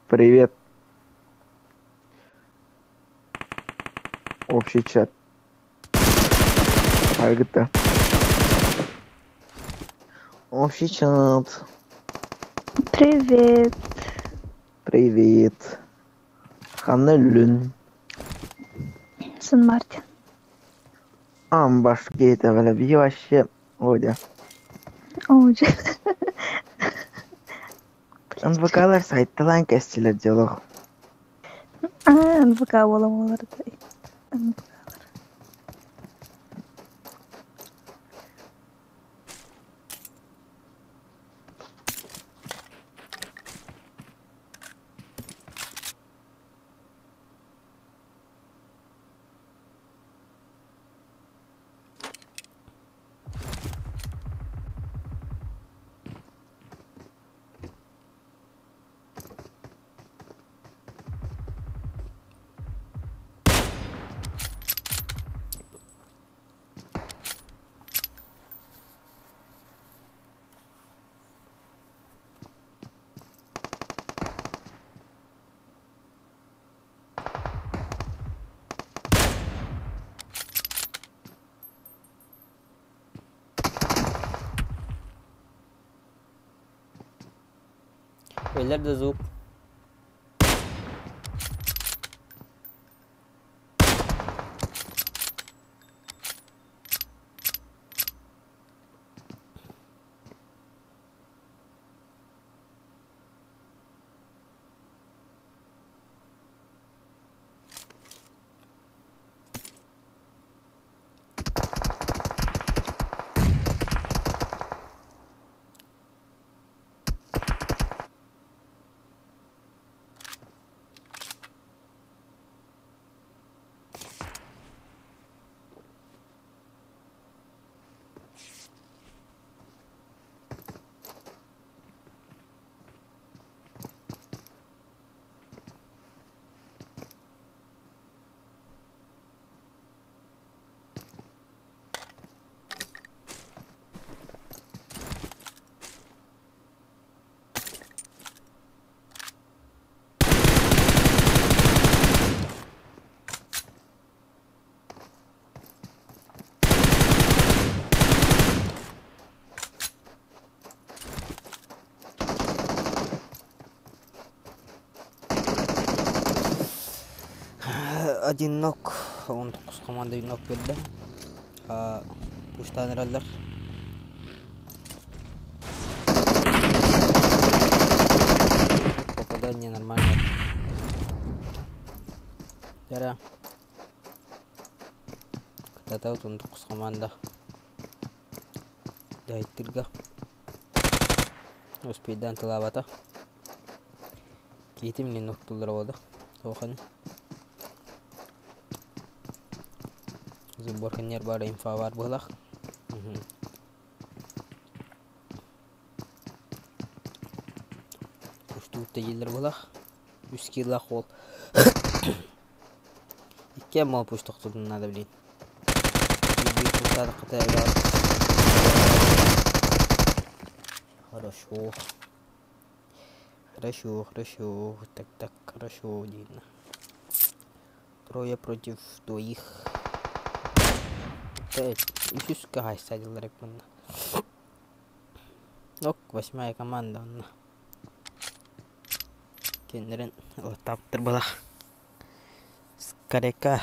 Привет. Общий чат. Аргыта. Общий чат. Привет. Привет. Ханна өллүн. Сан Мартин. Амбашкета бля, вообще. Оля. Оодьэ. НВКлар сайталаан кэстилэр дьолох. Аа, НВК буола НВКлар. Eller да звук. Один нок, 19 команда нок берді. Пуштан эрэллэр. Попадание нормально. Яра. Кытата 19 команда. Дайттырга. Успейдан тылабата. Киитим не ноктулар болды. Тохан. Забор ханнер бар инфа бар быһылах. Уштуут дииллэр быһылах. Үс киилах ол. Икки мал пусть тохтотун надо, блин. Хорошо. Хорошо, хорошо. Так, так, хорошо, видно. Трое против двоих. Үсүс хаһайсадылар эппинна. Ок, восьмая команда онно. Кеннерин таптыр была. Скорека.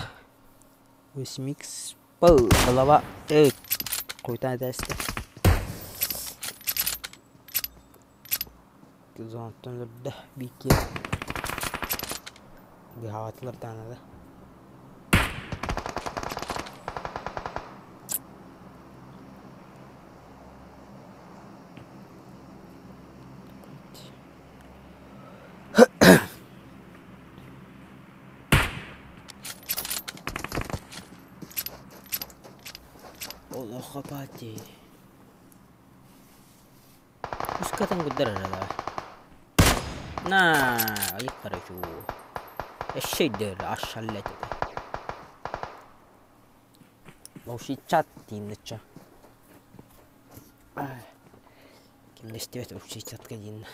8х пол голова. Эй, куйтан этээсте. Зонтон өлөрдө бики. Быһаатылар таанада. Олохо пати. Үскатан гуддар да. На, ай хорошо. Эшейдер ашаллет. Общий чат дииннече. Кимнестибет общий чатка диин.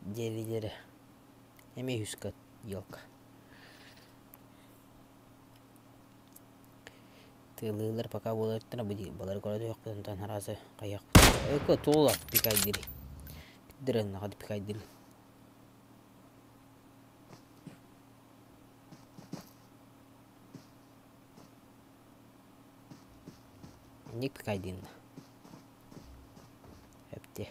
Диэбидere. Эмиэ үһүскэ елка. Тыалыылар пока буолар балары көрө түһүөхпүт онтон араасы хайыахпыт. Эко туола пикайдири. Пикдирен пикайдири. Ник пикайдин. Эпти.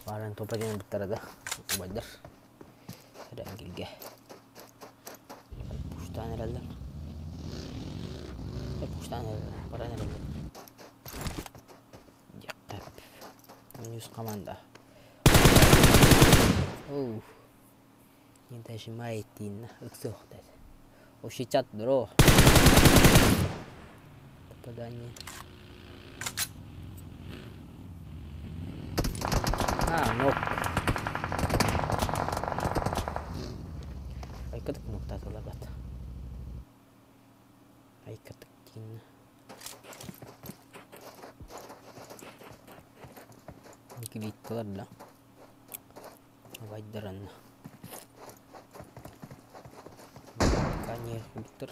Баран топа диэн буттара да убайдар Эрэнгилгэ пуштаан эрэллэр пуштаан эрэллэр баран эрэллэр диэххэ ньюс команда оу не дожимает диинна ыксыахтар Ощущать здорово попадание А, нок. Айкатык ноктатылабат. Айкатык диин. Гритталар да. Вайдаран. Каникултар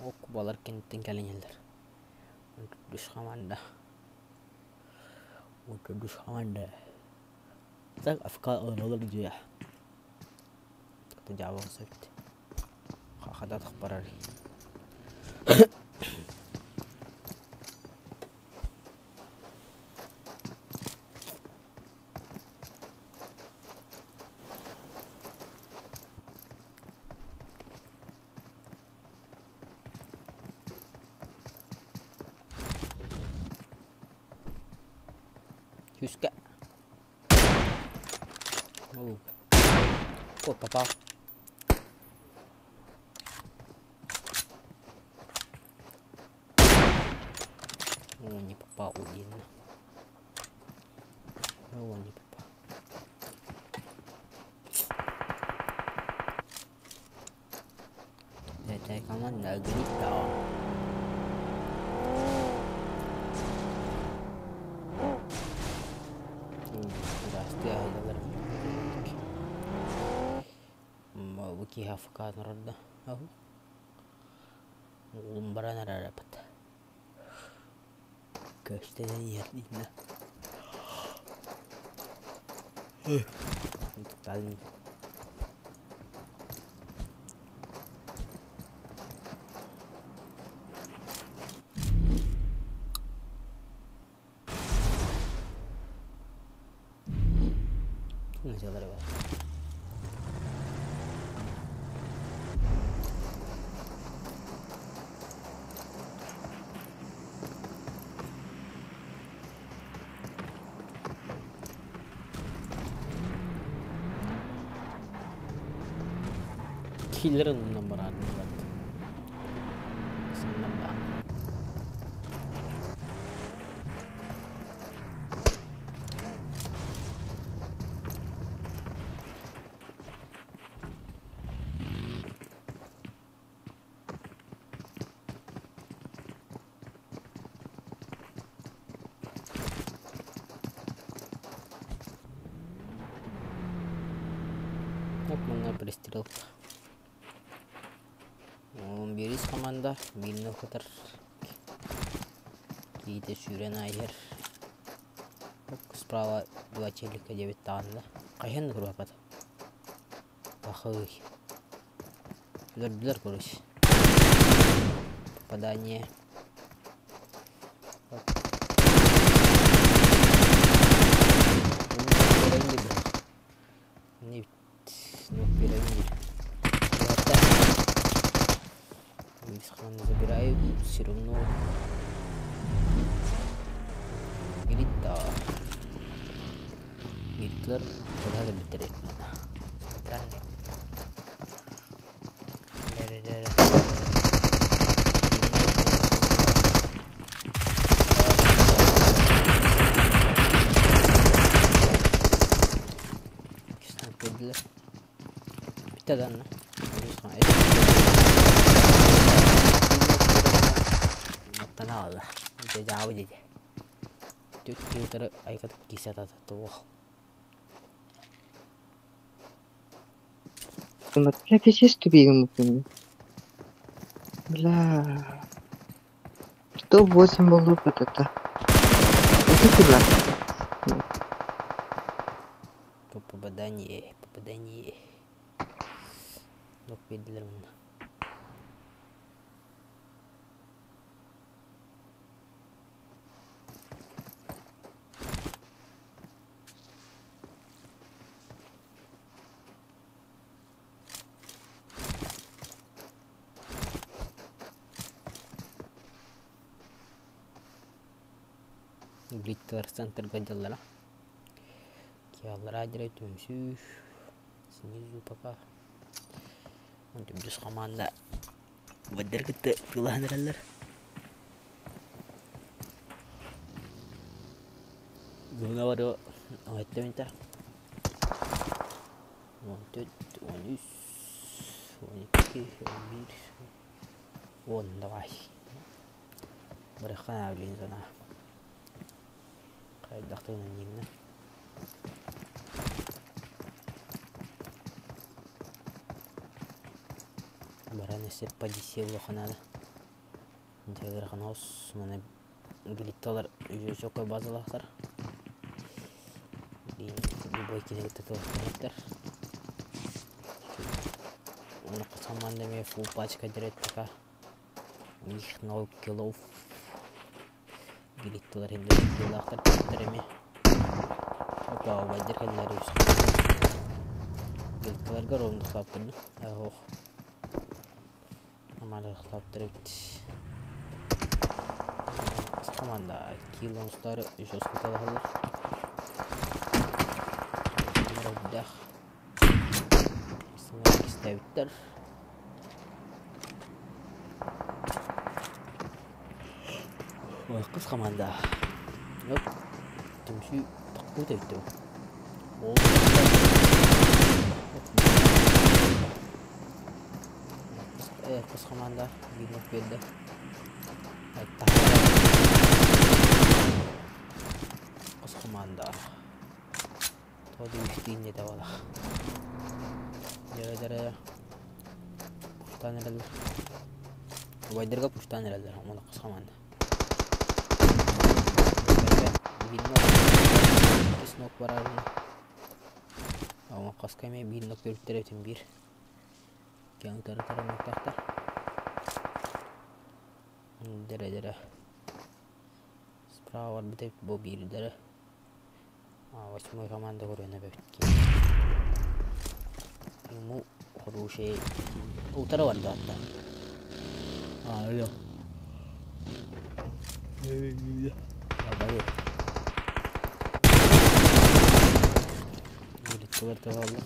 о кубалар кэнниттэн кэлэн иһэллэр. Үс хамаанда. Үс хамаанда. Так афка ылалар дьиэ. Дьаабыл сөп. Хахадатах барар. Күүскэ. О, О, попал. О, не попал, видно. О, не попал. Эта команда Грита. Киһи афкаан олордо баран эрэрбит көстөн иһэр иннэ Киллерин оннан бараарын Вот манна пристрелка. Берис команда бииринэн кытар киитэ сүүрэн ааһар. Справа два челика диэбит даҕаны хайаан да куруһаппат. Пахай. Өлөрдүлэр короче. Попадание. Забирают все равно. Грита. Гитлер куда биттерет. Bitti lan. Түөрт киһи утары айгатык киирсэ сатаата туох. Бля, пиздец тупик. Бля. 108 был опыт это. Это тебя. Попадание, попадание. Лок биэрдилэр мунна. Глиттер центрга дьаллара. Киаллара дьэрэ түмсүү. Снизу пока. Түмдүс команда Баддар кытта тыылаһан эрэллэр. Зона бары оҥоттомунта. 14, 13, 12, 11, 10 давай. Барыхха билин зона. Хайдахтыгынан ньиҥнэ. Баран эссе позиция улаханаада. Дьэ ыарахан маны глитталар үчүгэй базалаахтар. Любой киһи кытта Уонна команда эмиэ фулл пачка дирет пока. У них ноль киллов. Глитталар инде киллаахтар эмиэ. Опа, убайдар кэллэр үс. Глитталарга ровно хлаптырны. Ох. Нормально хлаптыр эбит. Команда килл оҥостор жестко талаһаллар. Дах. Кистээбиттэр. Ой, қыз команда. Оп. Түмсүү тохтуу эбит бу. Қыз команда биир биэрдэ. Қыз команда. Тоді үстиин дете балах. Дьэ пуштаан эрэллэр. Убайдарга пуштаан эрэллэр. Онно қыз команда. Биир нок. Иккис нок барар. Ома қаска эмиэ биир нок көрүктэр этим биир. Киэҥ тары-тары ноктаахтар. Дэрэ-дэрэ. Справа барбыт эбит бу биирдэрэ. Восьмой команда көрүөнэ эбит. Ему хороший. Утары барда атта. А, алло. Абай. Глитталар талаллар.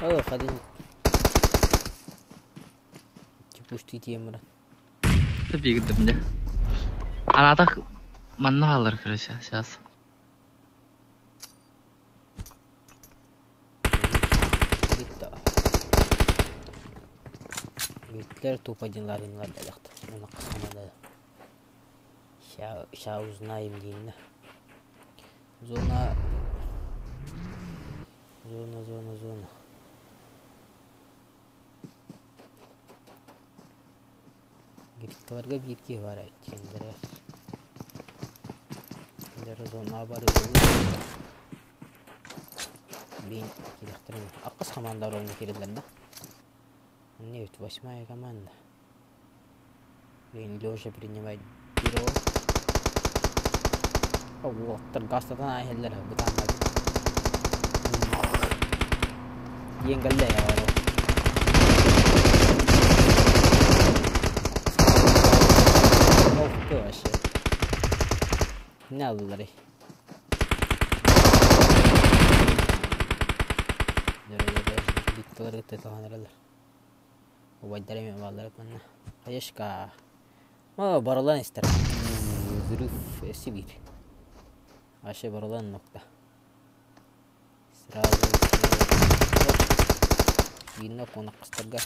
О, один. Пушти тиэммэрэ. Тупик мне. Она так манналар, короче, сейчас. Глитта. Глиттер тупо один ларинлар дадахт. Уна команда. Ща, ща узнаем диинна. Зона. Зона, зона, зона. Глитталарга биир киһи баар эбит кинилэрэ. Кинилэр зона бар Блин, кириэхтэрин. Аккыс команда ровно кириллэр да? Нет, восьмая команда. Блин, Леша принимает первого. Уолаттар гастатан аһэллэр бытааннар. Диэн кэллэ я Ох ты вообще. Не аллары. Дикталар кытта таланаралар. Убайдар эми баалар манна. Хаешка. О, барылан истер. Взрыв Сибирь. Аше барылан нокта. Сразу Видно конаққыстарга.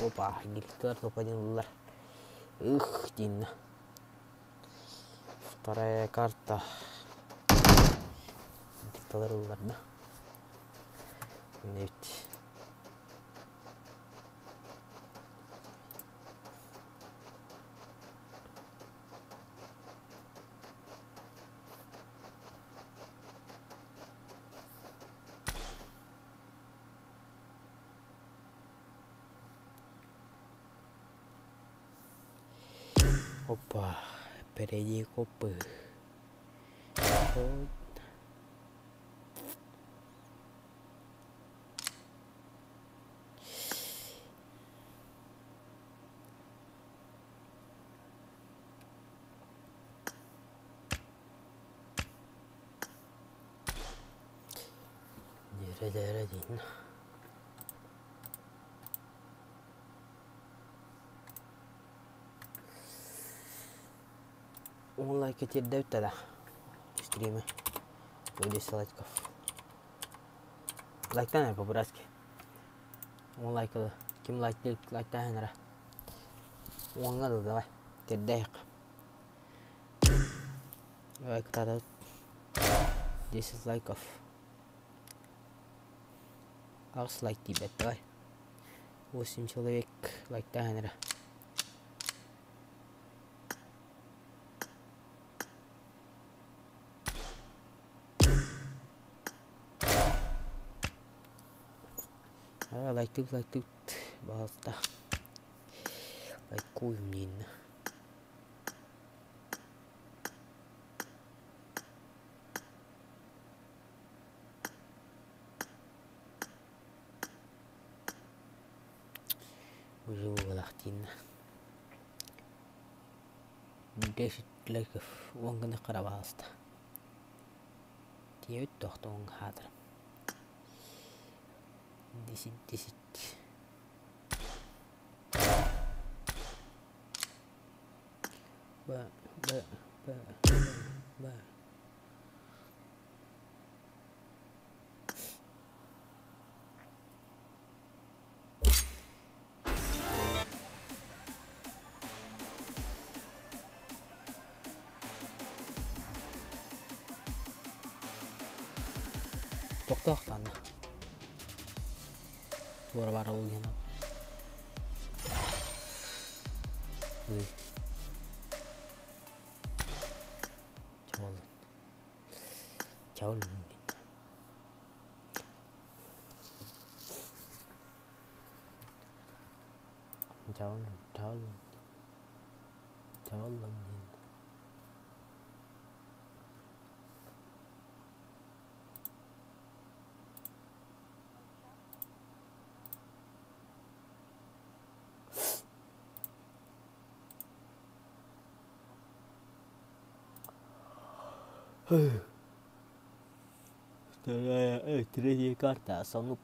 Опа, гильтер топ-1 ыллар. Ых, диинна. Вторая карта. Дикталар ыллар да. Нефть. Опа, впереди копы. Вот. Дэрэ-дэрэ диин. Он лайка тиэрдэбит да стримы. 10 лайков. Лайктан по-братски. Он лайк ким лайк лайктаан эрэ. Уоҥҥа да давай. Тиэрдээх. Давай кытаатабыт. 10 лайков. Аҕыс лайк тиийбэт давай. 8 человек лайктаан эрэ. Лайктыыбыт, лайктыыбыт, пожалуйста. Лайкуем диин. Выживалах диин. 10 лайков уон гына хара пожалуйста. Тиэбит тохтоон хаатыр. 10 10. Б, Б, Б, Б, Б. Тохтоохтаанна. Туора баар ол диэн. Чаолун. Чаолун. Чаолун, чаолун. Чаолун. Вторая, третья карта, Санук.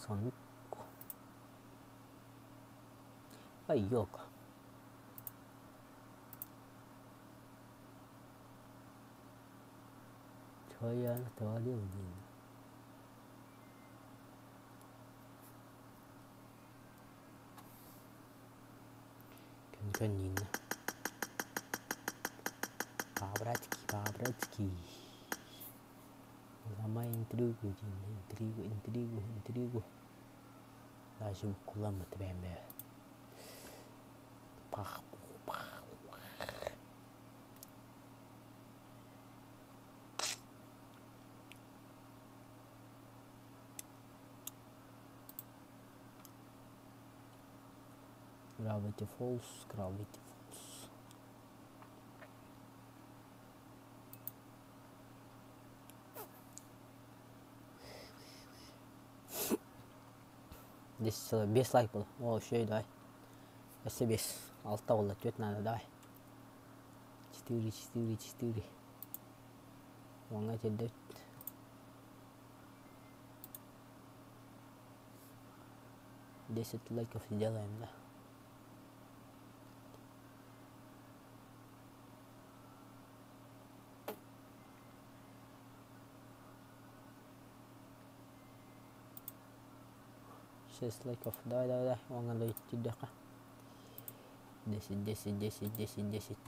Санук. Ай, ёлка. Твоя отвалил диин. Көн диин. По-братски, по-братски. Ломай интригу диин. Интригу, интригу, интригу. Даже укуламмыт бэйэм Пах, пах, пах. Gravity Falls, Gravity Falls. 10 5 лайк был. О, еще и давай. Өссө биэс, алта буолла, түөрт наада, давай. Четыре, четыре, четыре. Уоҥҥа тиэрдэбит. 10 лайков сделаем, да? Шесть лайков. Давай, давай, давай. Уоҥҥа да тиэрдиэххэ. 10, 10, 10, 10, 10.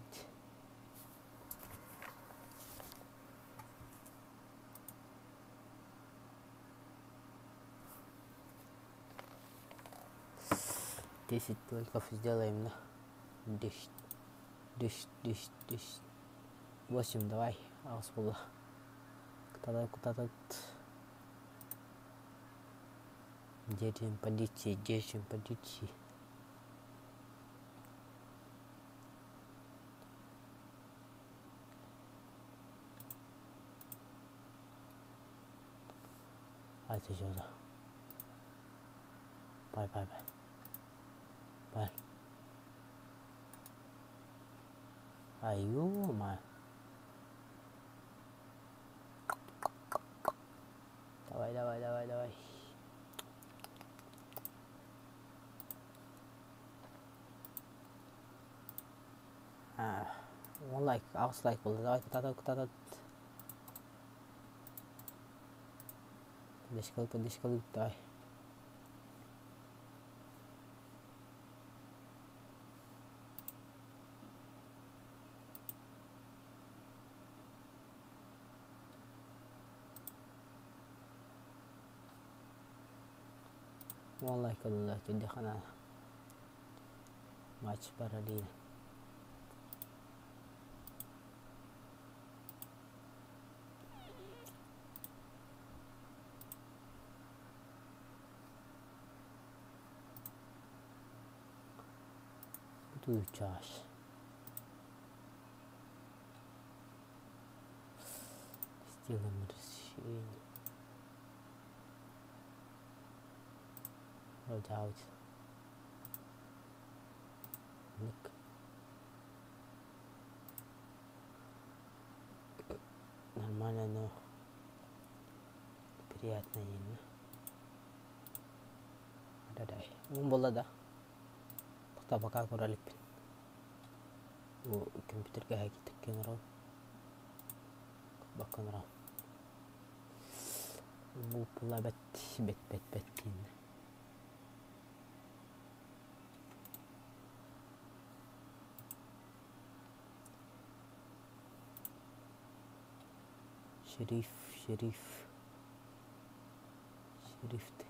10 лайков сделаем, да? 10, 10, 10, 10. 8, давай. Аҕыс буолла. Кыталай кутатыт. Держим позиции, держим позиции. Айты жолда. Бай, бай, бай. Бай. Ай, ё-моё. Давай, давай, давай, давай. А, 10 лайк, 8 лайк буолла. Давай, кытаатат, кытаатат. Поддержка, поддержка, давай. 10 лайк ылла, тиэрдиэххэ Матч параллельно. Чаш. Сделаем расширение. Loadout. Ник. Нормально, но приятно видно. Дадай. 10 буолла да? Тоқтоо көрө иликпин. Бу компьютерга хакитик оҥорон. Бакка оҥорон. Бу була бэт бэт бэт бэт диэн. Шериф, шериф. Шрифт.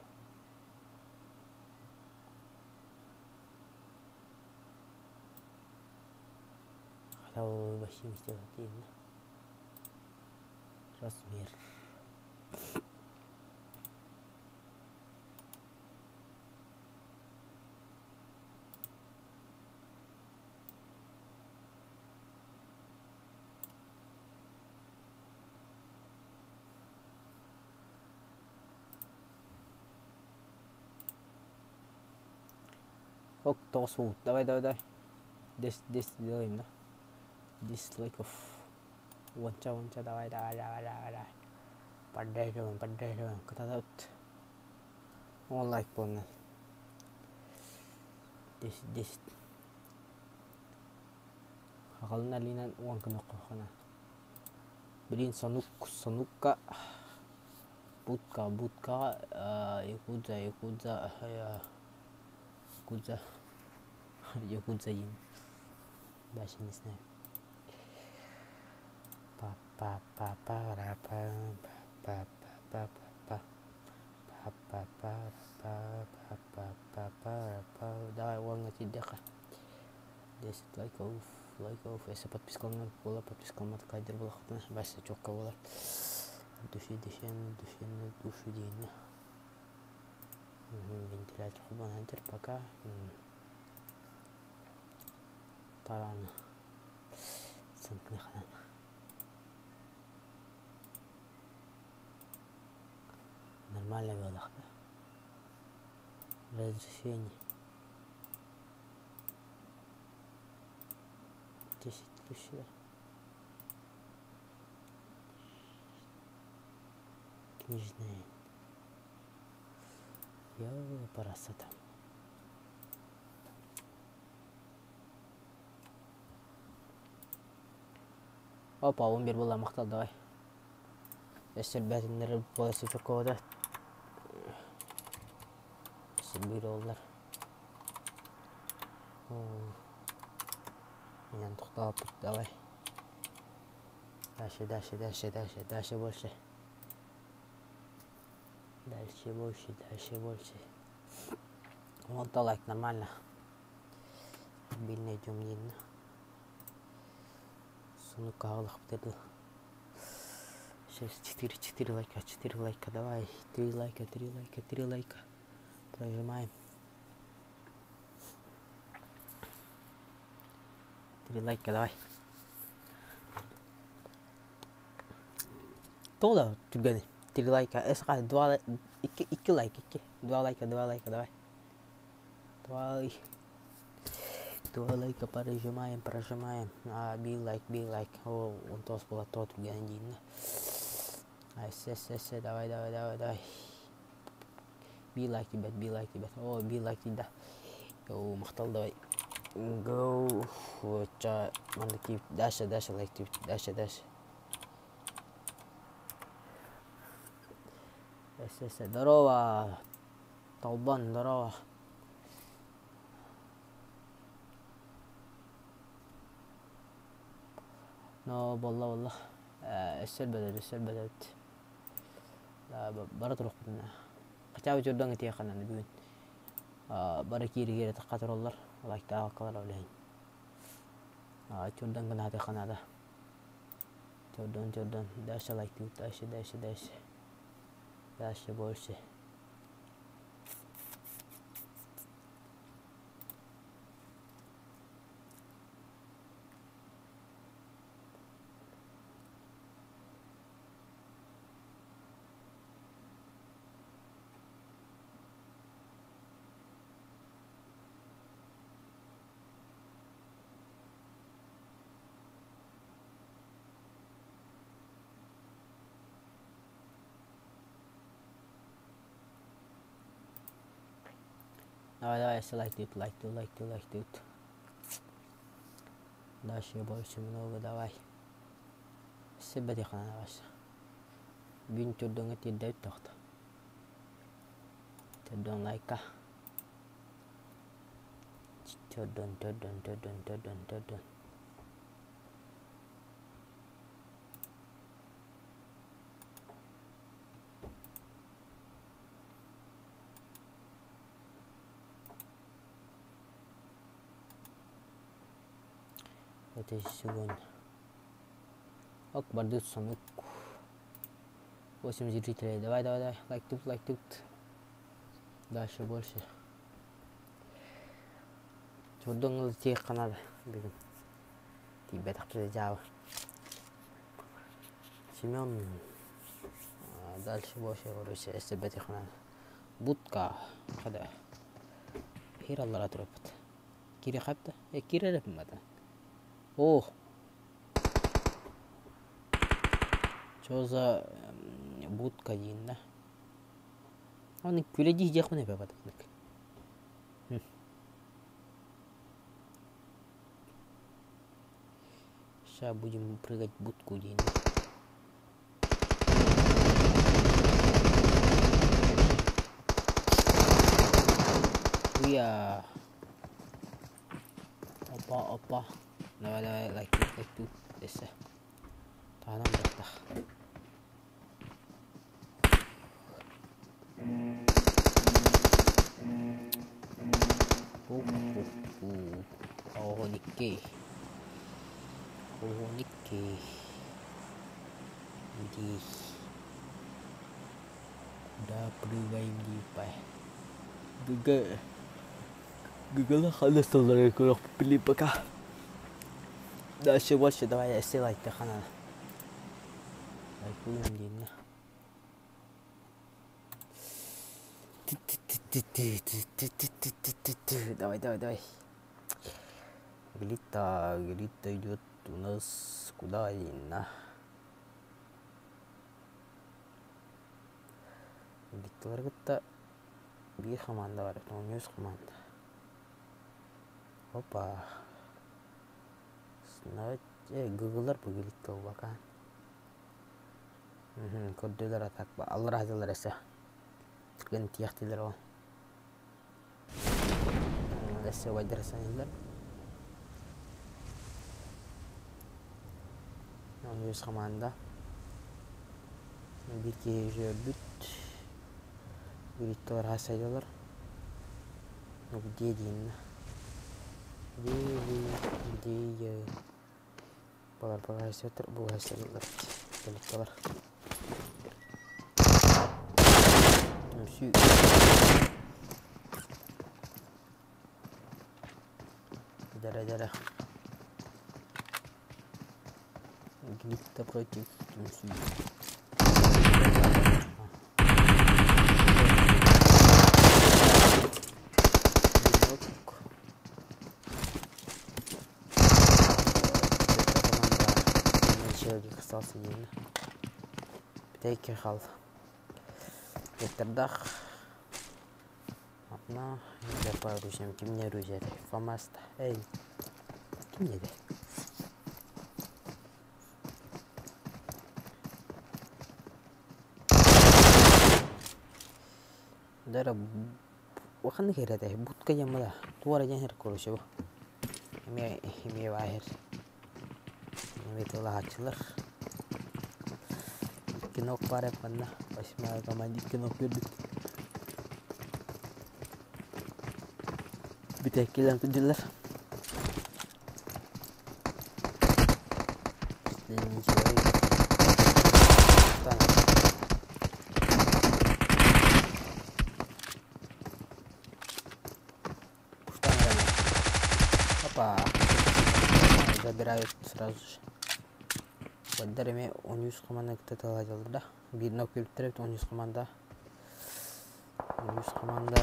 Хотя большим сделать видно. Размер. Ок, тоҕус Давай, давай, давай. 10, 10 делаем, да? 10 лайков. Уонча, уонча, давай, давай, давай, давай, давай. Поддерживаем, поддерживаем. Кытаатат. 10 лайк буолла. 10, 10. Хагалына линан 10 гыныахха. Блин, сонук, сонукка. Будка, будка, якудза, якудза, якудза, якудза диэн. Дальше не знаю. Па па па па ра па па па па па па па па па па па па па. Давай, уоҥҥа тиийдэххэ. 10 лайков, лайков. Если подписка буола, подписка кайдер буолахтына, бася чокка буолар. Души, души, души, душу диэн. Вентилятор холбонон пока. Таран. Сынкныханан. Нормально буолах да? Разрешение. 10 сюда. Книжные. Йоо, красота. Опа, 11 буолла, махтал давай. Өссө элбээтиннэр буола сүүркуода. Өссө биир оллар. Инэн тохтооппут давай. Дальше, дальше, дальше, дальше, дальше больше. Дальше больше, дальше больше. Вот лайк, нормально. Стабильно идем диэн. Сундук аҕалахпыт Сейчас 4, 4 лайка, 4 лайка, давай. 3 лайка, 3 лайка, 3 лайка. Прожимаем. 3 лайка, давай. Тола түргэн. 3 лайка. Эс 2 2 2 лайк, 2. 2 лайка, 2 лайка, давай. Давай. 2 лайка прожимаем, прожимаем. А, би лайк, би лайк. О, он тос була тот түргэн диин. С, С, С, давай, давай, давай, давай. Би лайк, ребят, би лайк, ребят. О, би лайк, да. О, махтал, давай. Go. Ча, манна кип. Дальше, дальше, лайк, дальше, дальше. С, С, здорово. Толбан, здорово. Но, والله والله. Өссө элбэт, өссө элбэт. Бара туруохпутуна. Хотя бы чурдан итиэхэ бүгүн. Бары киири-киири тахха тураллар. Лайктаабаккалар ол иһин. Чурдан гына наада. Чурдан, чурдан. Дальше лайктыыбыт, дальше, дальше, дальше. Дальше больше. Давай, давай, если лайк лайк лайк лайк Дальше больше много, давай. Себети хана баса. Бин түрдөңө тирдеп тохто. Түрдөн лайка. Түрдөн, түрдөн, түрдөн, түрдөн, түрдөн. Это сегодня. Ок, бардыт сундук. 8 зрителей. Давай, давай, давай. Лайк тут, лайк тут. Дальше больше. Чурдун тиэх надо. Бүгүн. Тиийбэт жаба. Семен. Дальше больше, короче, СБ надо. Будка. Хада. Хир аллара туруп. Кири хапта. Э, кири репмата. О! Чё за будка диин да? Оны күлэдии диэхпин эбэ батык. Сейчас будем прыгать в будку диин. Уя. Опа, опа. Давай, давай, лайк тут, лайк тут. Десе. Таанам баттах. О, Никки. О, Никки. Иди. Куда прыгаем, дипай? ГГ. ГГ халысталар көрөх пока. Дальше больше, давай, если лайк хана. Лайкуем диин. Давай, давай, давай. Глита, Глита идет у нас куда именно? Глитталары кытта биир хамаанда бар, 13 хамаанда. Опа. Гыгылар бу Глитта улакаан. Көрдүлэр атак аллара эсэ. Түргэн тиэхтилэр ол. Өссө убайдара саныыллар. 13 хамаанда. Биир киһи өлбүт. Глитталар сайдалар. Ну где Дина? Где вы? Где я? Балар багайсатыр, бугайсалар. Глитталар. Түмсүү. Дара-дара. Глитта против Түмсүү. Бинок. Команда человек остался один. Битейки хал. Вектордах. Одна. Я по оружиям. Ким не оружие? Фамаста. Эй. Ким не Дара وخلنا كده بوت كده ملا تورا جهر كل شيء إمي إمي واحد إمي تلا هاتشلر кинок пара панна восьмая команда кинок любит битекилен тудилер последний человек Опа. Забирают сразу же. Баддар эме 13 команда кытта да. Бир нок берип 13 команда. 13 команда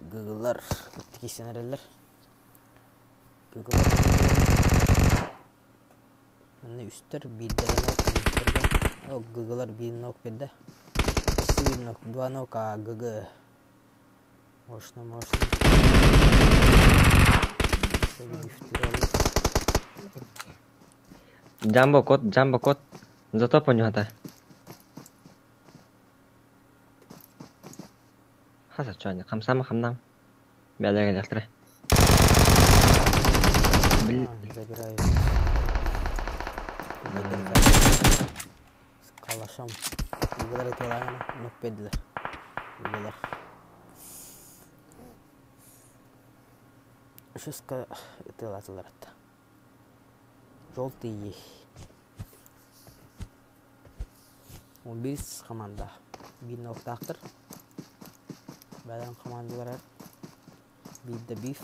гыгылар тикисенерелер. Гыгылар. Мына үстер бирдер нок. Гыгылар бир нок берди. Бир нок, два нока ГГ. Можно, можно. Джамбо кот, Джамбо кот. Зато понюхата. Хаса чуани, хамсама хамнам. Бәләгә ләхтер. Забираю. С калашом. Играли килограмм, но педле. Было. Шеска тылатыларат. Желтый. 15 команда. Бир ноктактыр. Бәдән командалар. Бир биф.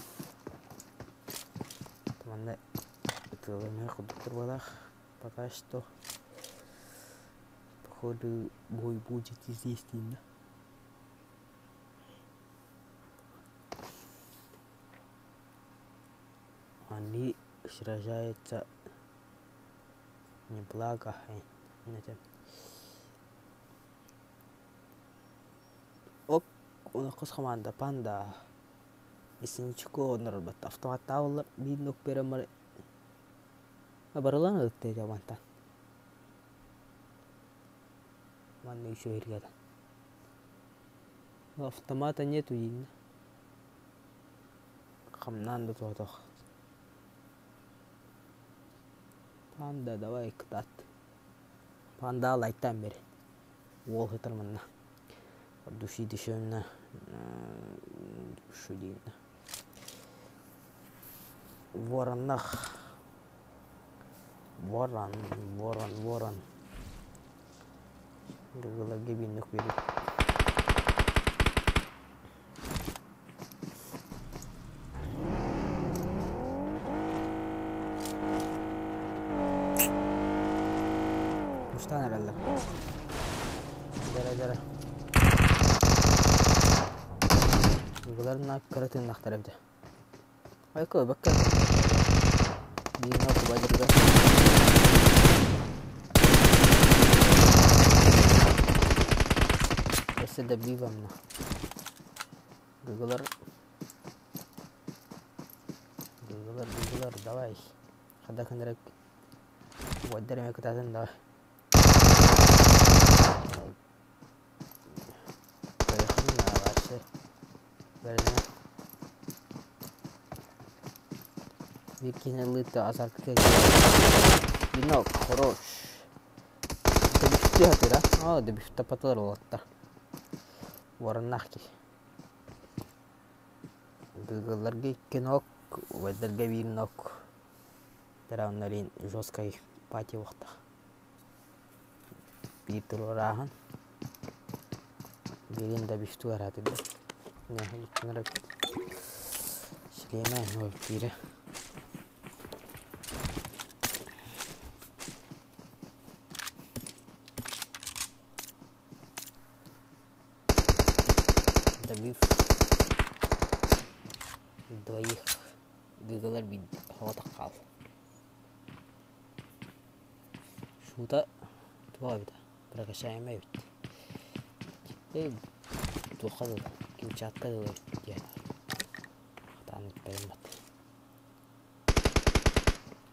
Команда тылымы кудуктур балах. Пока что походу бой будет известен. Они сражаются неплохо. Ок, у команда панда. Исинчико онор автомат таулар бир нок беремар. Барылан өттө жабантан. Манна еще иргеда. Автомата нету видно. Хамнан да тотох. Панда давай кытат. Панда лайттан бери. Уол хытыр манна. Души дешевна. Душу дейін. Воронах. Ворон, ворон, ворон. Гыгыла гебинник берип. Муштан эрелер. Дара дара. Гыгыларына кырытын нактар эбде. Айкы бакка. Биир убайдарга Өссө да бивамна. Гыгылар Гыгылар, гыгылар, давай. Хада кынырык. Убайдар эмэ кытаатын давай. Биир киһини ылыытта азарка Винок, хорош. Дөбүстүү хатыра. Оо, дөбүстэ патылар уолаттар. Уораннаах киһи. Гыгылларга икки нок, убайдарга биир нок. Тырауннарин жесткай пати уохтах. Биир туруорааһын Билигин да бифтуу араатырда Силиэмэ ноль киирэ Добив двоих гыгалар биир соҕотох хаал Шута туох эбит прокачаемый эбит туохха дылы Камчатка дылы эбит диэн хатаан ыппайым бат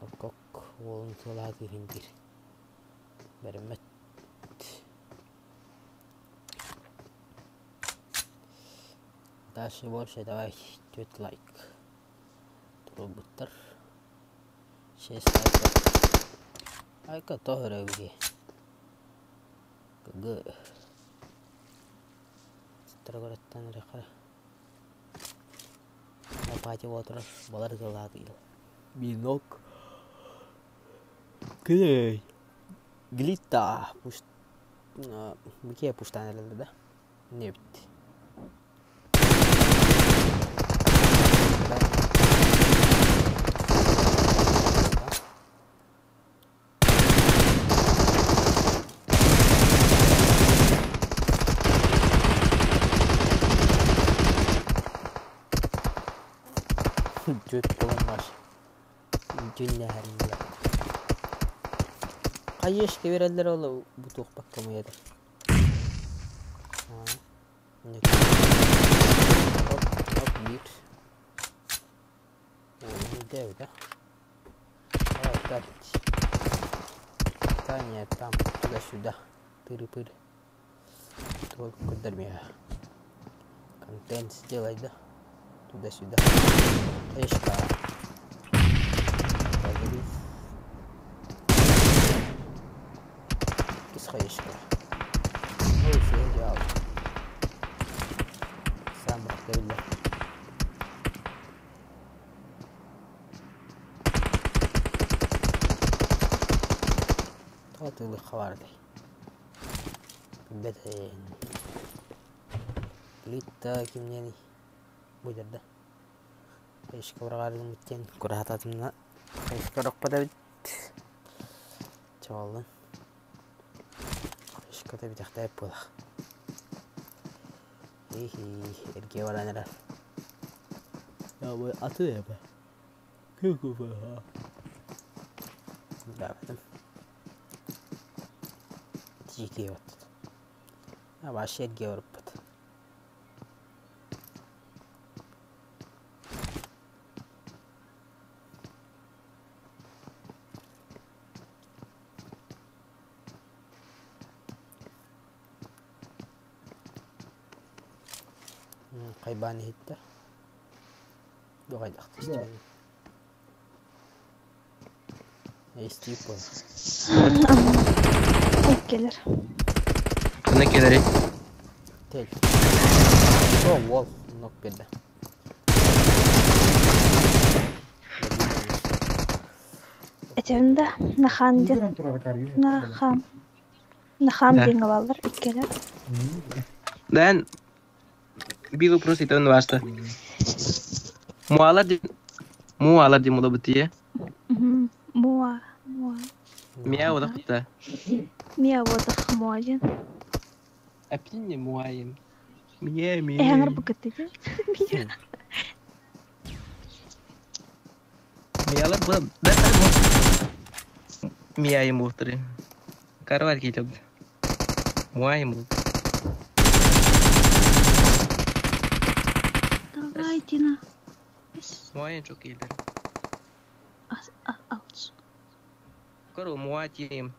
Оккок уолун суолаһа кыыһын диир бэриммэт Дальше больше давай 4 лайк туруорбуттар Шесть лайка. Айка тоҕо эрэ Г. Строгородтан эрэ Лопати отырар балар галаатыйыл. Минок. Кей. Глита. Пуш... Бикия пуштан эрэллэр да. Не эбит. Түөрт буолан баар Дьүннэһэриннилэр Хайыашка биэрэллэр ол бутуохпакка муйатар Оп, оп, биир. Уолун Опять. Питание там, туда-сюда. Тыры-пыры. Только куда Контент сделай, да? Туда-сюда. Эшка. Кис хаешка. Ой, идеал. Сам биллэр. Тоҕо тыылыхха баарый? Билбэтин. Плита кимниэний? Бу дьарда. Хаешка быраҕаарыгыммыт диэн кураһатаатымна хаешка орохпот эбит. Чоҕоллун. Хаешката бүтэхтээбит буолах. Иһи, эргиэ баран эрэр. Аты эбэ. Даабатым. Тиикие баттат. Вообще эргиэ барыппыт. Хайбаан иһиттэ. Дуҕайдахта истибэҥ. Истиип буол. Иккилэр. Ханна кэлэрий? Тэл. О, уол, нок биэрдэ. Этэбин да, Нахан диэн. Нахан. Нахан Да. диэн бааллар иккилэр. Дэн биир вопрос итэн бааста. Муалар ди муалар ди мула бытие. Муа. Муа. Мия ода кутта. Миа водах муа диэн. Апинне муайым. Мия Эһэҥэр мия. букатты диэн. Миа. Миялар bu Miyayı muhtırı. Karvar ki Muay mu? Давай, Дина. Muay'ın çok iyidir. Karo Muay team.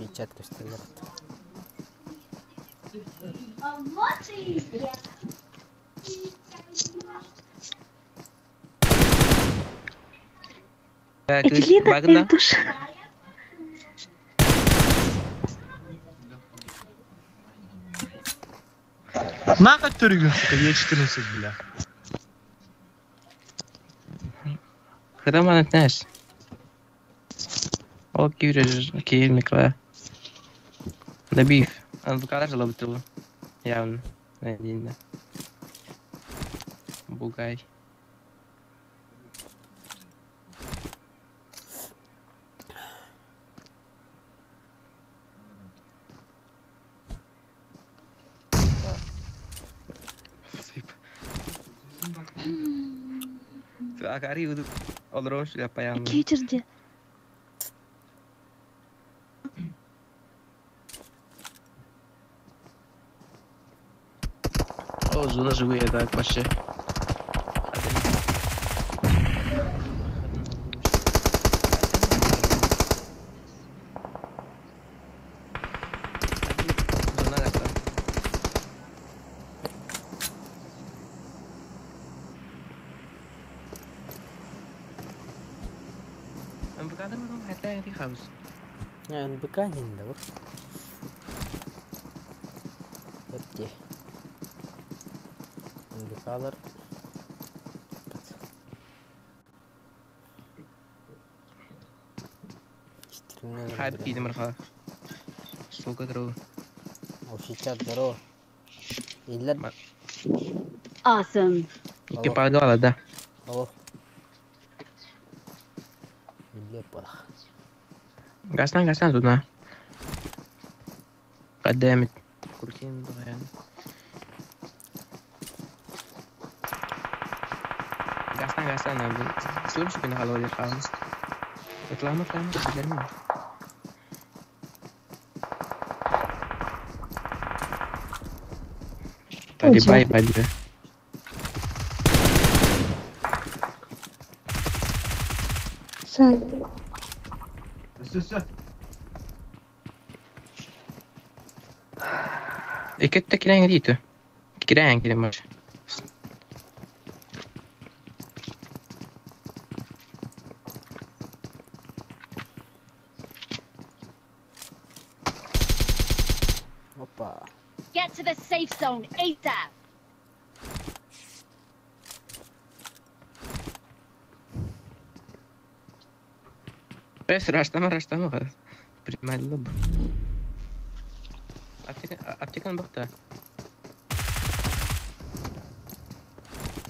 في чат көстөлөр. Эделина Эльдуш. Нахуй төрүгүн, сука, Е14, бля. Храман знаешь. Ол киирэр киирмикла. Добив. НВК жылабытылы. Явно. Надеюсь. Бугай. Акари олорон шляпа. Киирде. О, зона живые, так вообще. НБК не да вот. Өтте. НБКлар. Хайп марха. Сука, здорово. Офицер, здорово. Иллер. Awesome. Икки пагала, да. Алло. Иллер палах. Гастан, гастан тут на. Goddammit. Крутим, давай. Гастан, гастан, надо. Слышишь, на голове хаус. Реклама, реклама, реклама. Погибай, погибай. Сань. Все, все. Икетте кирен дийти. Кирен кирен баш. Опа. Get to the safe zone ASAP. Бес, раштама, раштама. Принимай лоб. Аптеканы бакта.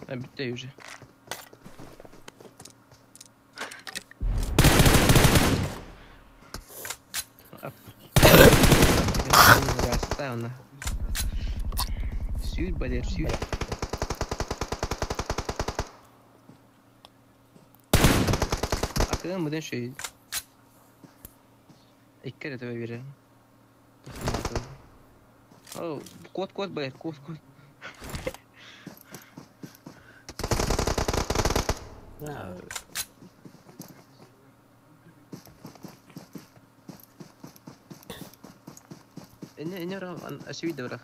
Бітті уже. Раставна. Сюр, балер, сюр. Акылын бұдан шөй. Икки эрэ төбө биэрэр. О, кот, кот, блядь, кот, кот. Инне, инне ра, ашвид бра.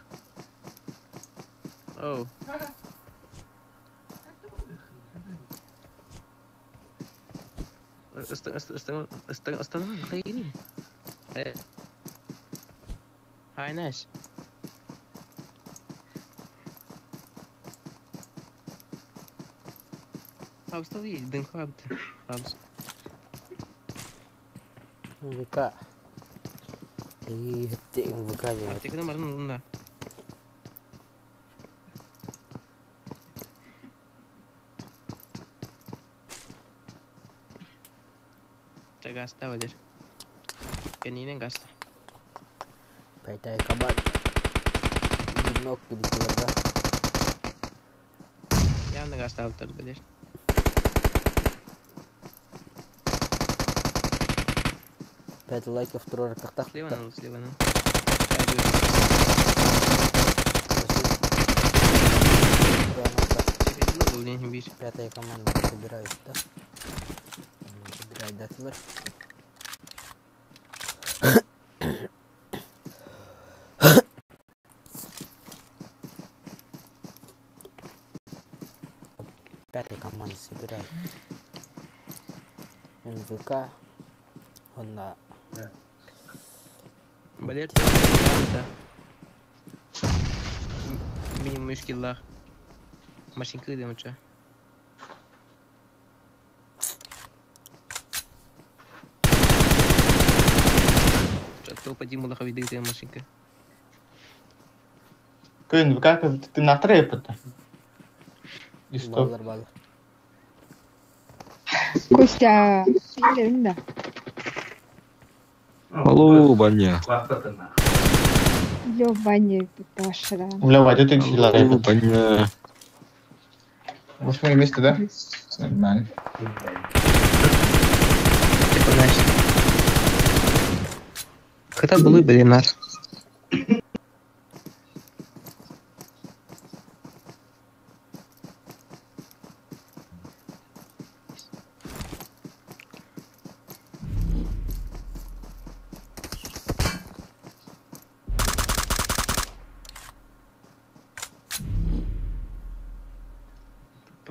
Оу. استنى خليني. هاي ناس. Хабс дын хабт. Хабс. НБК. И НБК диэн. Аптеканы барын ылында. Гаста вадер. Кенинен гаста. Пэтэй кабат. Нок кидикилерга. Ханна гаастаабыттар билэр. Пять лайков турар кахтах. Слева, слева. Пятая команда собирает, да? Собирает датылар. Пятая команда собирает. НВК. Он на... Балер Минимум үс киллаах. Машинка ыдымыча. Топ-1 мулаха виды машинка. Күн, как ты на трепет? И что? Баллар, баллар. Костя, да. Алло, баня. Ёбаня, Паша. Бля, Вадя, ты сила Алло, баня. Восьмое место, да? Нормально. Типа, значит. Когда были, блин, нар.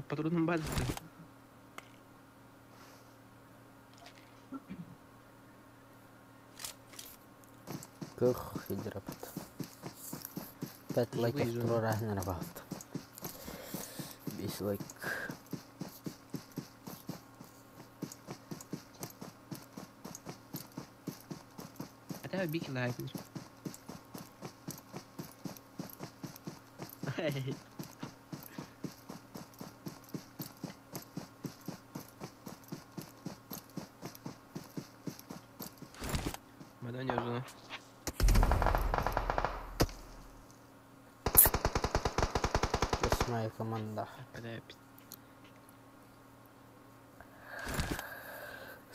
По трудным базам. Кых фидерапт. Пять лайков турар рабат. Бес лайк. Хотя бы бики лайк. Мадонежина. Восьмая команда.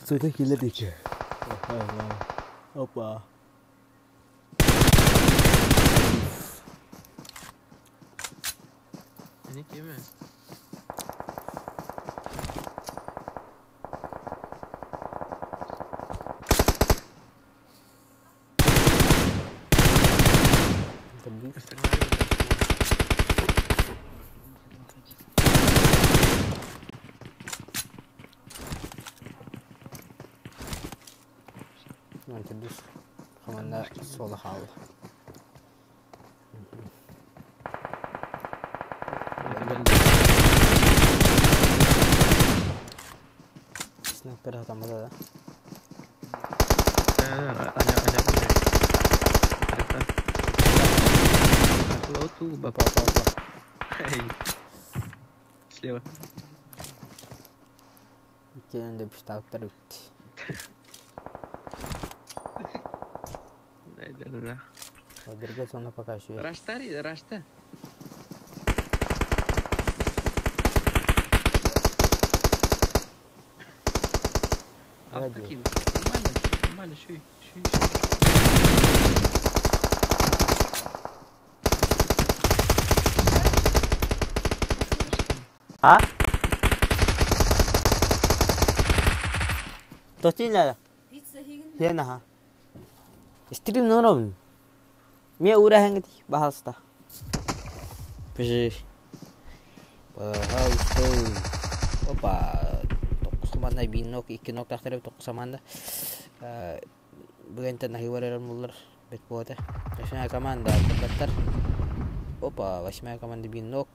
Суйда килер Опа. Не кеме. Команда соло хаалла. Снайпер атамада да. Слева. Иккиэн да пистолеттар үт. Да. Другой зона пока еще. Раштари, рашта. Ради. Нормально, нормально, шуй, шуй. А? Тотина. Хена. Стрим норм. Мне ура хангти, пожалуйста. Пожи. Пожалуйста. Опа. Тоқсаманда бинок, икки нок тахтырып тоқсаманда. Бүгін нахиварар муллар бет бота. Восьмая команда каттар. Опа, восьмая команда бинок.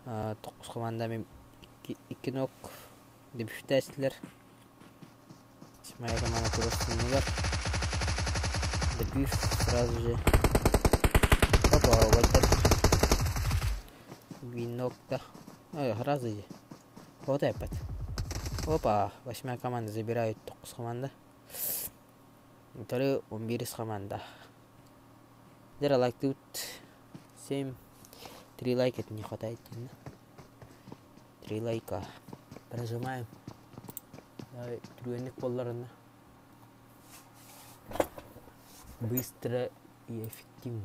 Тоқс команда мен икки нок деп үштәстілер. Восьмая команда турасынылар. Добив сразу же. Опа, вот Винок, да. Ой, сразу же. Вот опять. Опа, восьмая команда забирает тоқс команда. Второй 11 команда. Дера лайк тут. 7. Три лайка это не хватает. Три лайка. Прожимаем. Давай, түргэнник буолларына. Быстро и эффективно.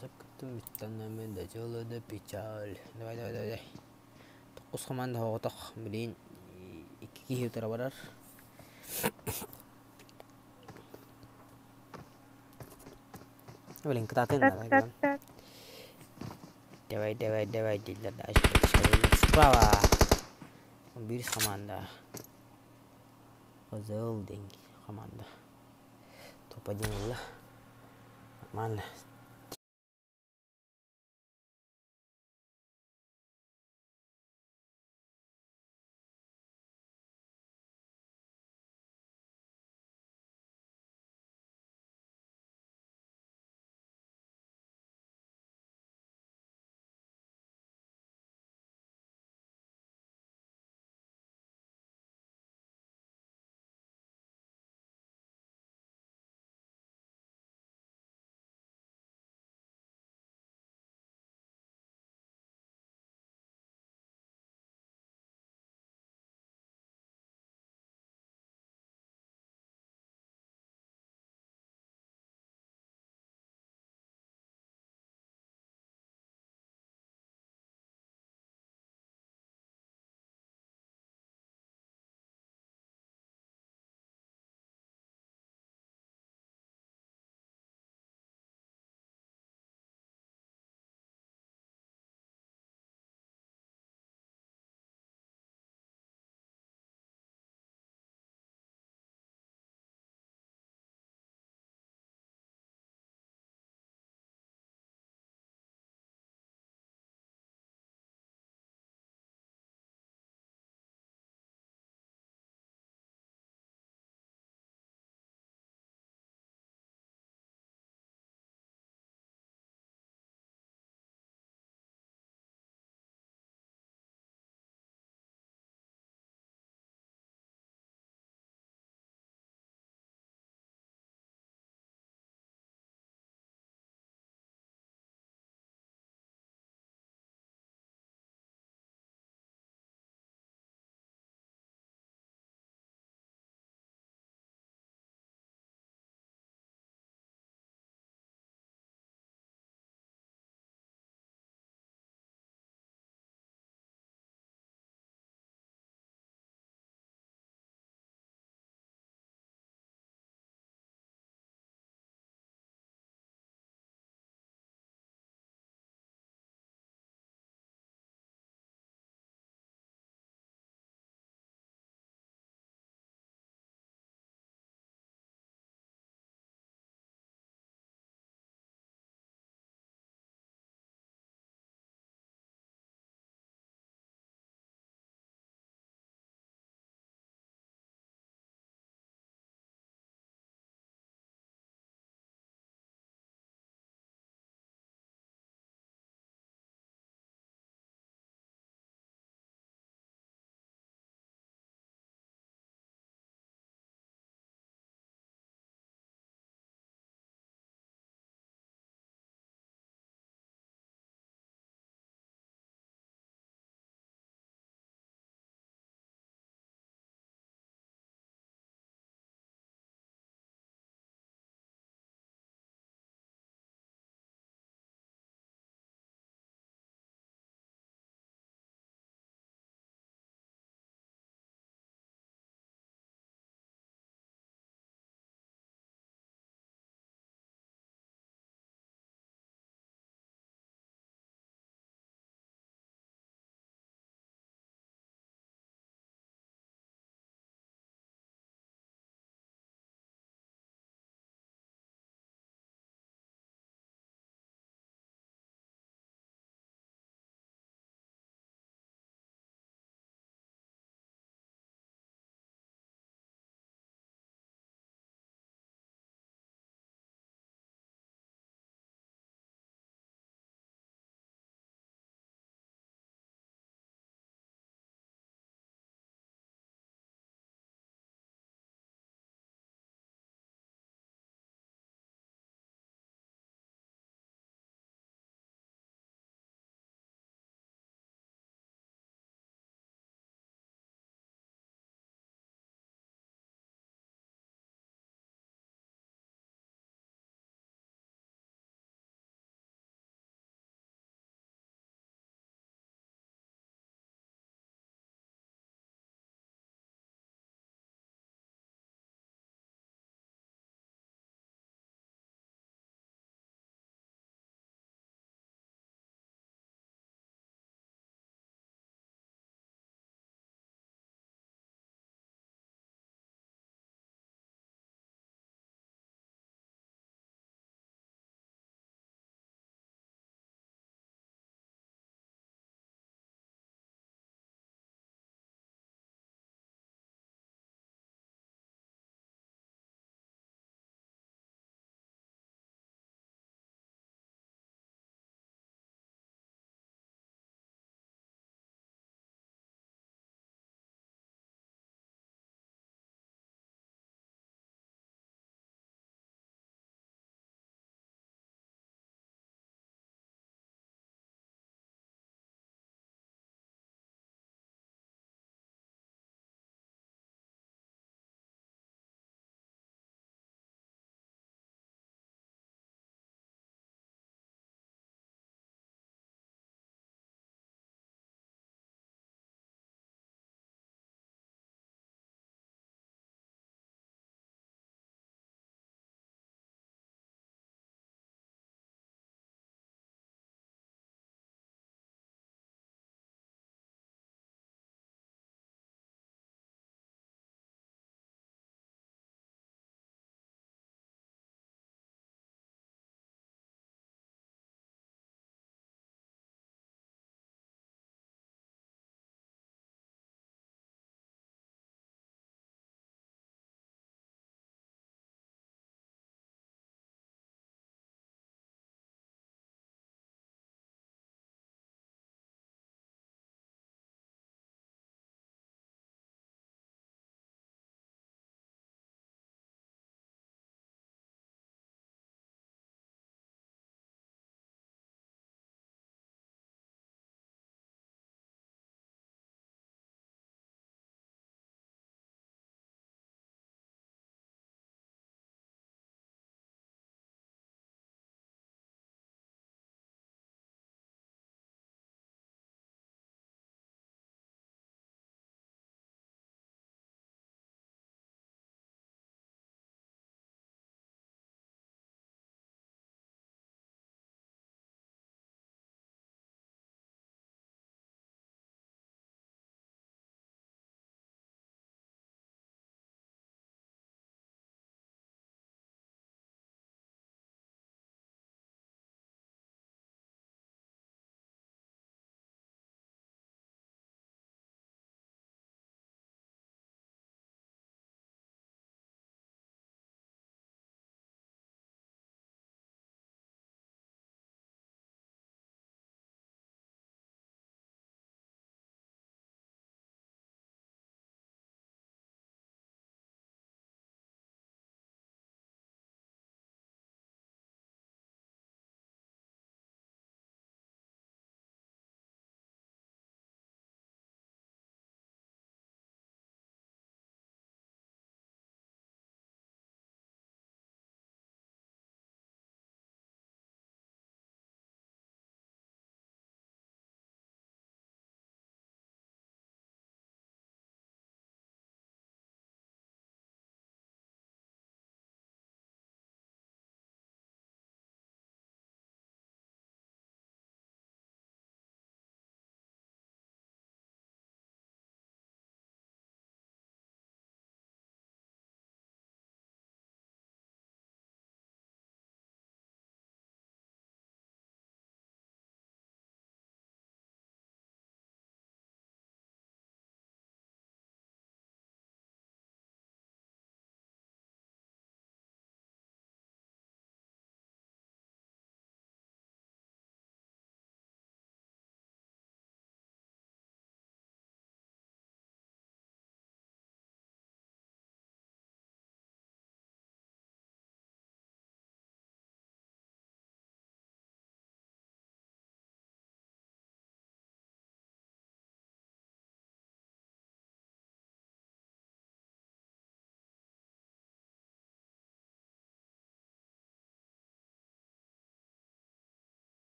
Закатым доделала до печаль. Давай, давай, давай, давай. Тохус команда хоҕотох, блин, икки киһи утара барар. Блин, кытаатын давай, давай, давай, давай, дииллэр да, справа. Биир команда. Кызыл деньги команда. Топ-1 ылла. Нормально.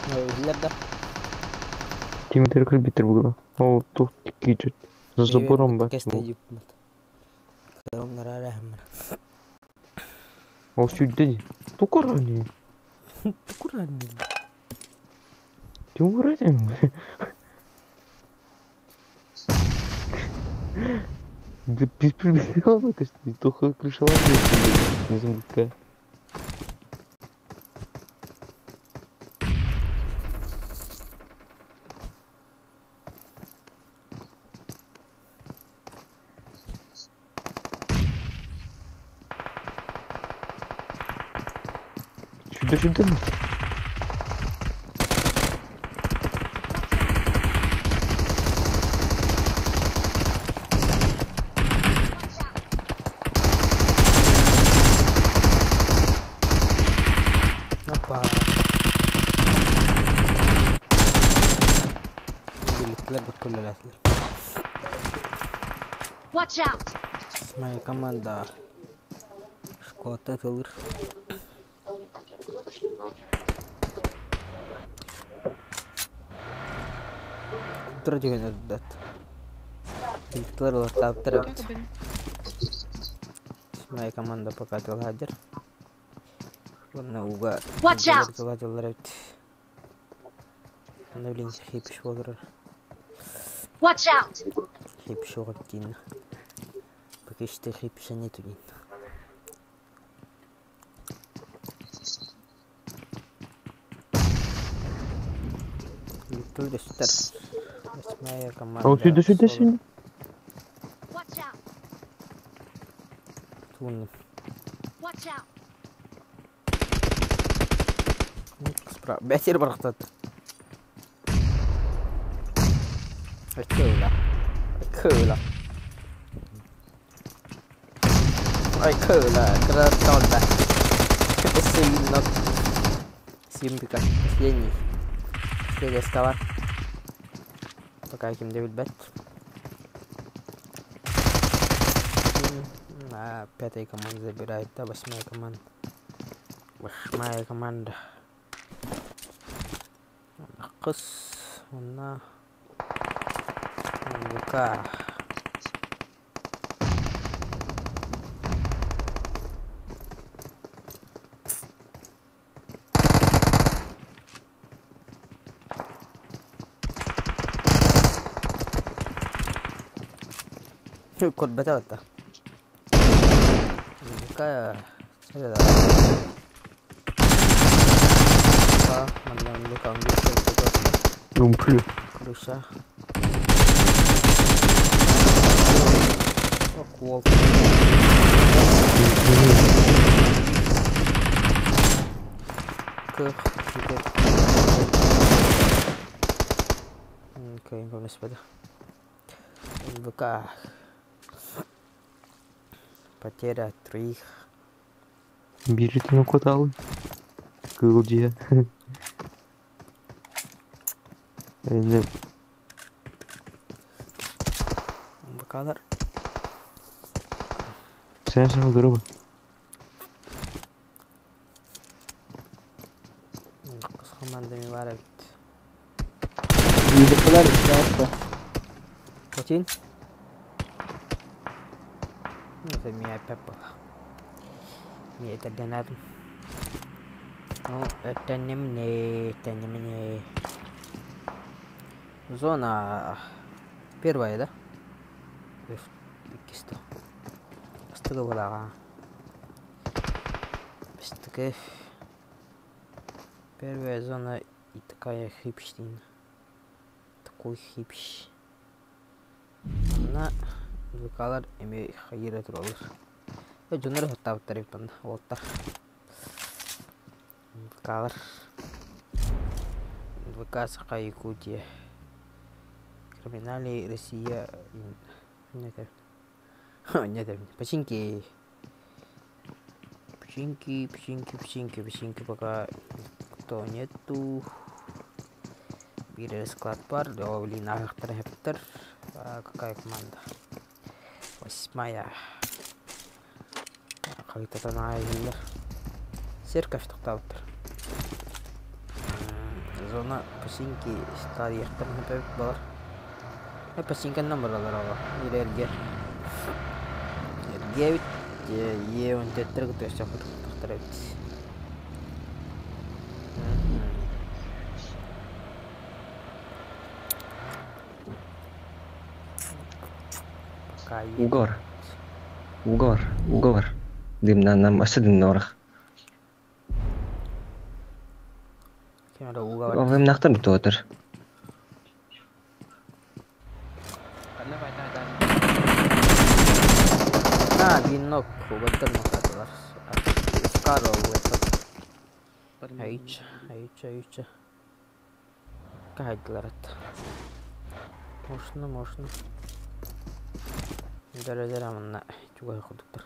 Иһиллэр да? Кимдер кырбитер бугуна. Ол тух кичет. За забором ба. Ол сүүрдэ дии. Тукурани. Тукурани. Тукурани. Да беспредел, только крыша не замыкая. Сюда, сюда. Опа. Watch out! Моя команда. Школа тылыр. Тура деген өрдат. Биликтер олортаптар. Моя команда пока тылхадыр. Ладно, уга. Watch out! Тылхадылар эбит. Аны билин хипш болор. Watch out! Хипш оҕоттиин. Пока что хипша нету дин. Восьмая команда. Ол сюда, сюда, сюда. Watch out! Тун. Watch out! Бәтер барахтат. Кыла. Кыла. Ай, кыла. Красота. Сильно. Симпика. Последний. Последняя скала. Пока ким Дэвид Бет. А, пятая команда забирает, да, восьмая команда. Восьмая команда. Кыс, она ВК. Код бета. ВК. Non plus. Крыша. Около. К. Окей, господи. ВК. Потеря троих. Бежите на кварталы. Кылдия. Не. ВКлар. Sen sen gruba. Кыс командами бар бит. Биликтер işte. Хотин? Это меня Пеппа. Мне это не надо. Ну, это не мне, это не мне. Зона первая, да? Иккисто. Бастыгы булага. Бастыгы. Первая зона и такая хипштин. Такой хипш. Она выкалар эми хайыра туралар. Жонор хаттабыттар иппан. Олттар. Выкалар. ВК Саха Якутия. Криминали Россия. Нет. Нет, починки. Починки, починки, починки, починки пока кто нету. Бир склад пар, о, блин, ахтар. Какая команда? Восьмая. Как-то она. Церковь тохтообуттар. Зона Пасинки таарыйыахтарын сөп эбит балар. Пасинканнан бараллар оҕо. Или эргэ. Эргэ эбит. Е он төттөр кытта өссө тахтар эбит. Пока Уговор. Уговор. Уговор. Дымна нам өссө дымна орах. Ким эрэ ууга барда. Овымнахтар бутуотар. Ханна байтаа На, винок, убаттар нохатылар. Скаро уэтот. Айыч, айыч, айыч. Кахайдылар ат. Можно, можно. Дөрөдөр аманна чугай курдуктар.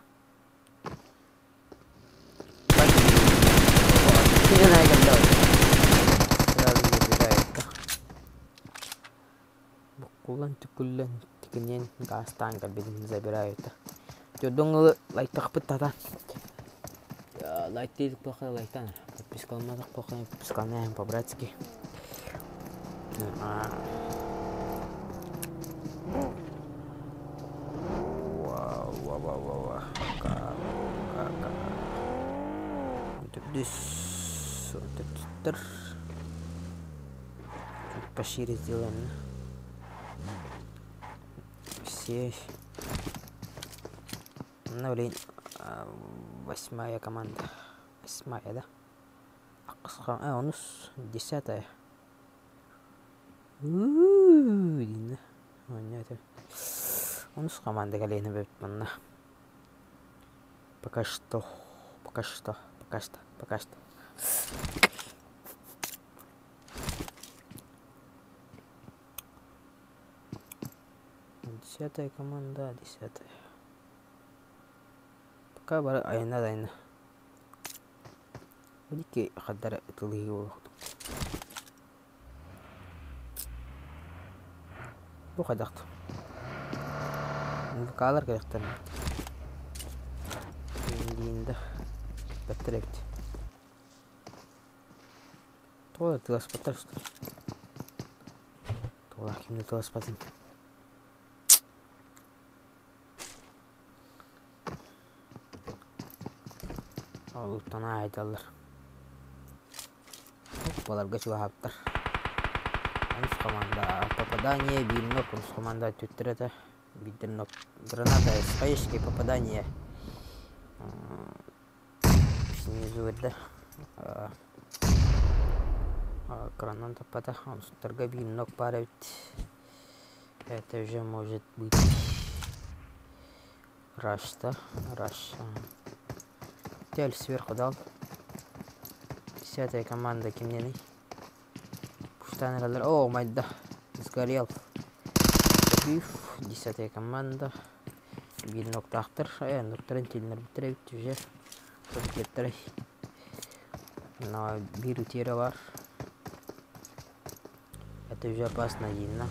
Буккуллан түкүллэн тикиниэн гаастаан кэлбитин забирают. Дьодуҥ ылы лайтахпыт тата. Лайк плохо лайтан. Подписка алмадық плохо подписка по-братски. Вау, вау, вау, вау. Ка, ка, ка. Төрдүс, төрдүстэр. Чуть пошире сделаем. Все. Ну, блин, восьмая команда. Восьмая, да? А, у нас 10-я. Онус команда кэлиэни эбит манна. Пока что, пока что, пока что, пока что. 10-я команда, 10-я. Пока бары айна да айна. Бу хаддара ытылыһыы буолуохтук. Бу хайдахт? МВК-лар кэлиэхтэрин диин да бэттэр эбит. Тоҕо да тыласпаттар что Тоҕо ким да тыласпатын. Олуттан аайдаллар. Баларга чугаһаабыттар. Онус команда попадание биир нок, онус команда түттэр этэ. Биирдэр нок граната хаешки попадание снизу да кранан таппата. Онустарга биир нок баар эбит. Это уже может быть раш, да? Раш. Тель сверху дал. 10-я команда кимнений. Пуштан О, мать да. Сгорел. Биф. 10-я команда. Биир ноктаахтар. Ноктарын тилинэр бүттэр эбит уже. Көтүппэттэр. Но биир утиэрэ бар. Это уже опасно видно.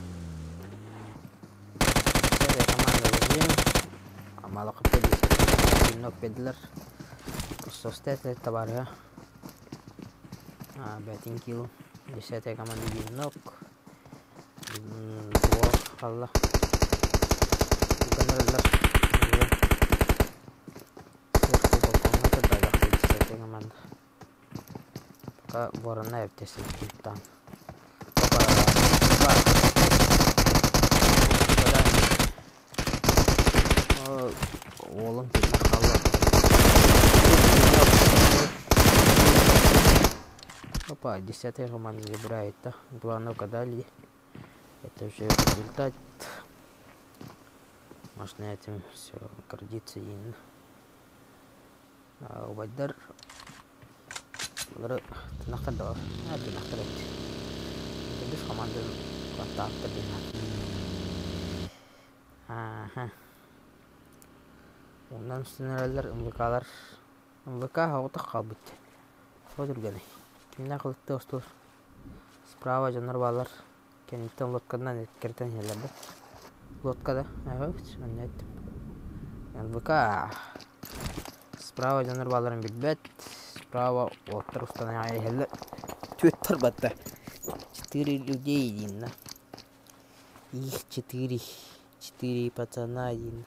10-я команда уже. Мало капы 10 нок педлер. Состет табарга. Бэтин килл. 10-я команда биир нок. Туох халла. Уганыраллар. Сверху балконга турдайлах 10-я команда. Пока ворона эптесин там. Опа, опа. Попадание. Уолум тыына хаалла. Опа, 10-я команда забирает, да? Два нока дали. Это уже результат. Можно этим все гордиться и убайдар тынахтар да тынахтар эбит. Төрдүс команда каттааттар диэн. Аха. Онон үстүнэрэллэр МВК-лар. МВК оҕотох хаалбыт. Тоҕо түргэнэй. Кимнээх ылытты остуор. Справа дьоннор бааллар. Кэнниттэн лодканан кэртэн иһэллэр да. Лодка да? Онно эттим. МВК. Справа дьоннор баалларын билбэт. Справа уолаттар устан иһэллэр. Түөттэр батта. Четыре людей диэн. Их четыре. Четыре пацана диэн.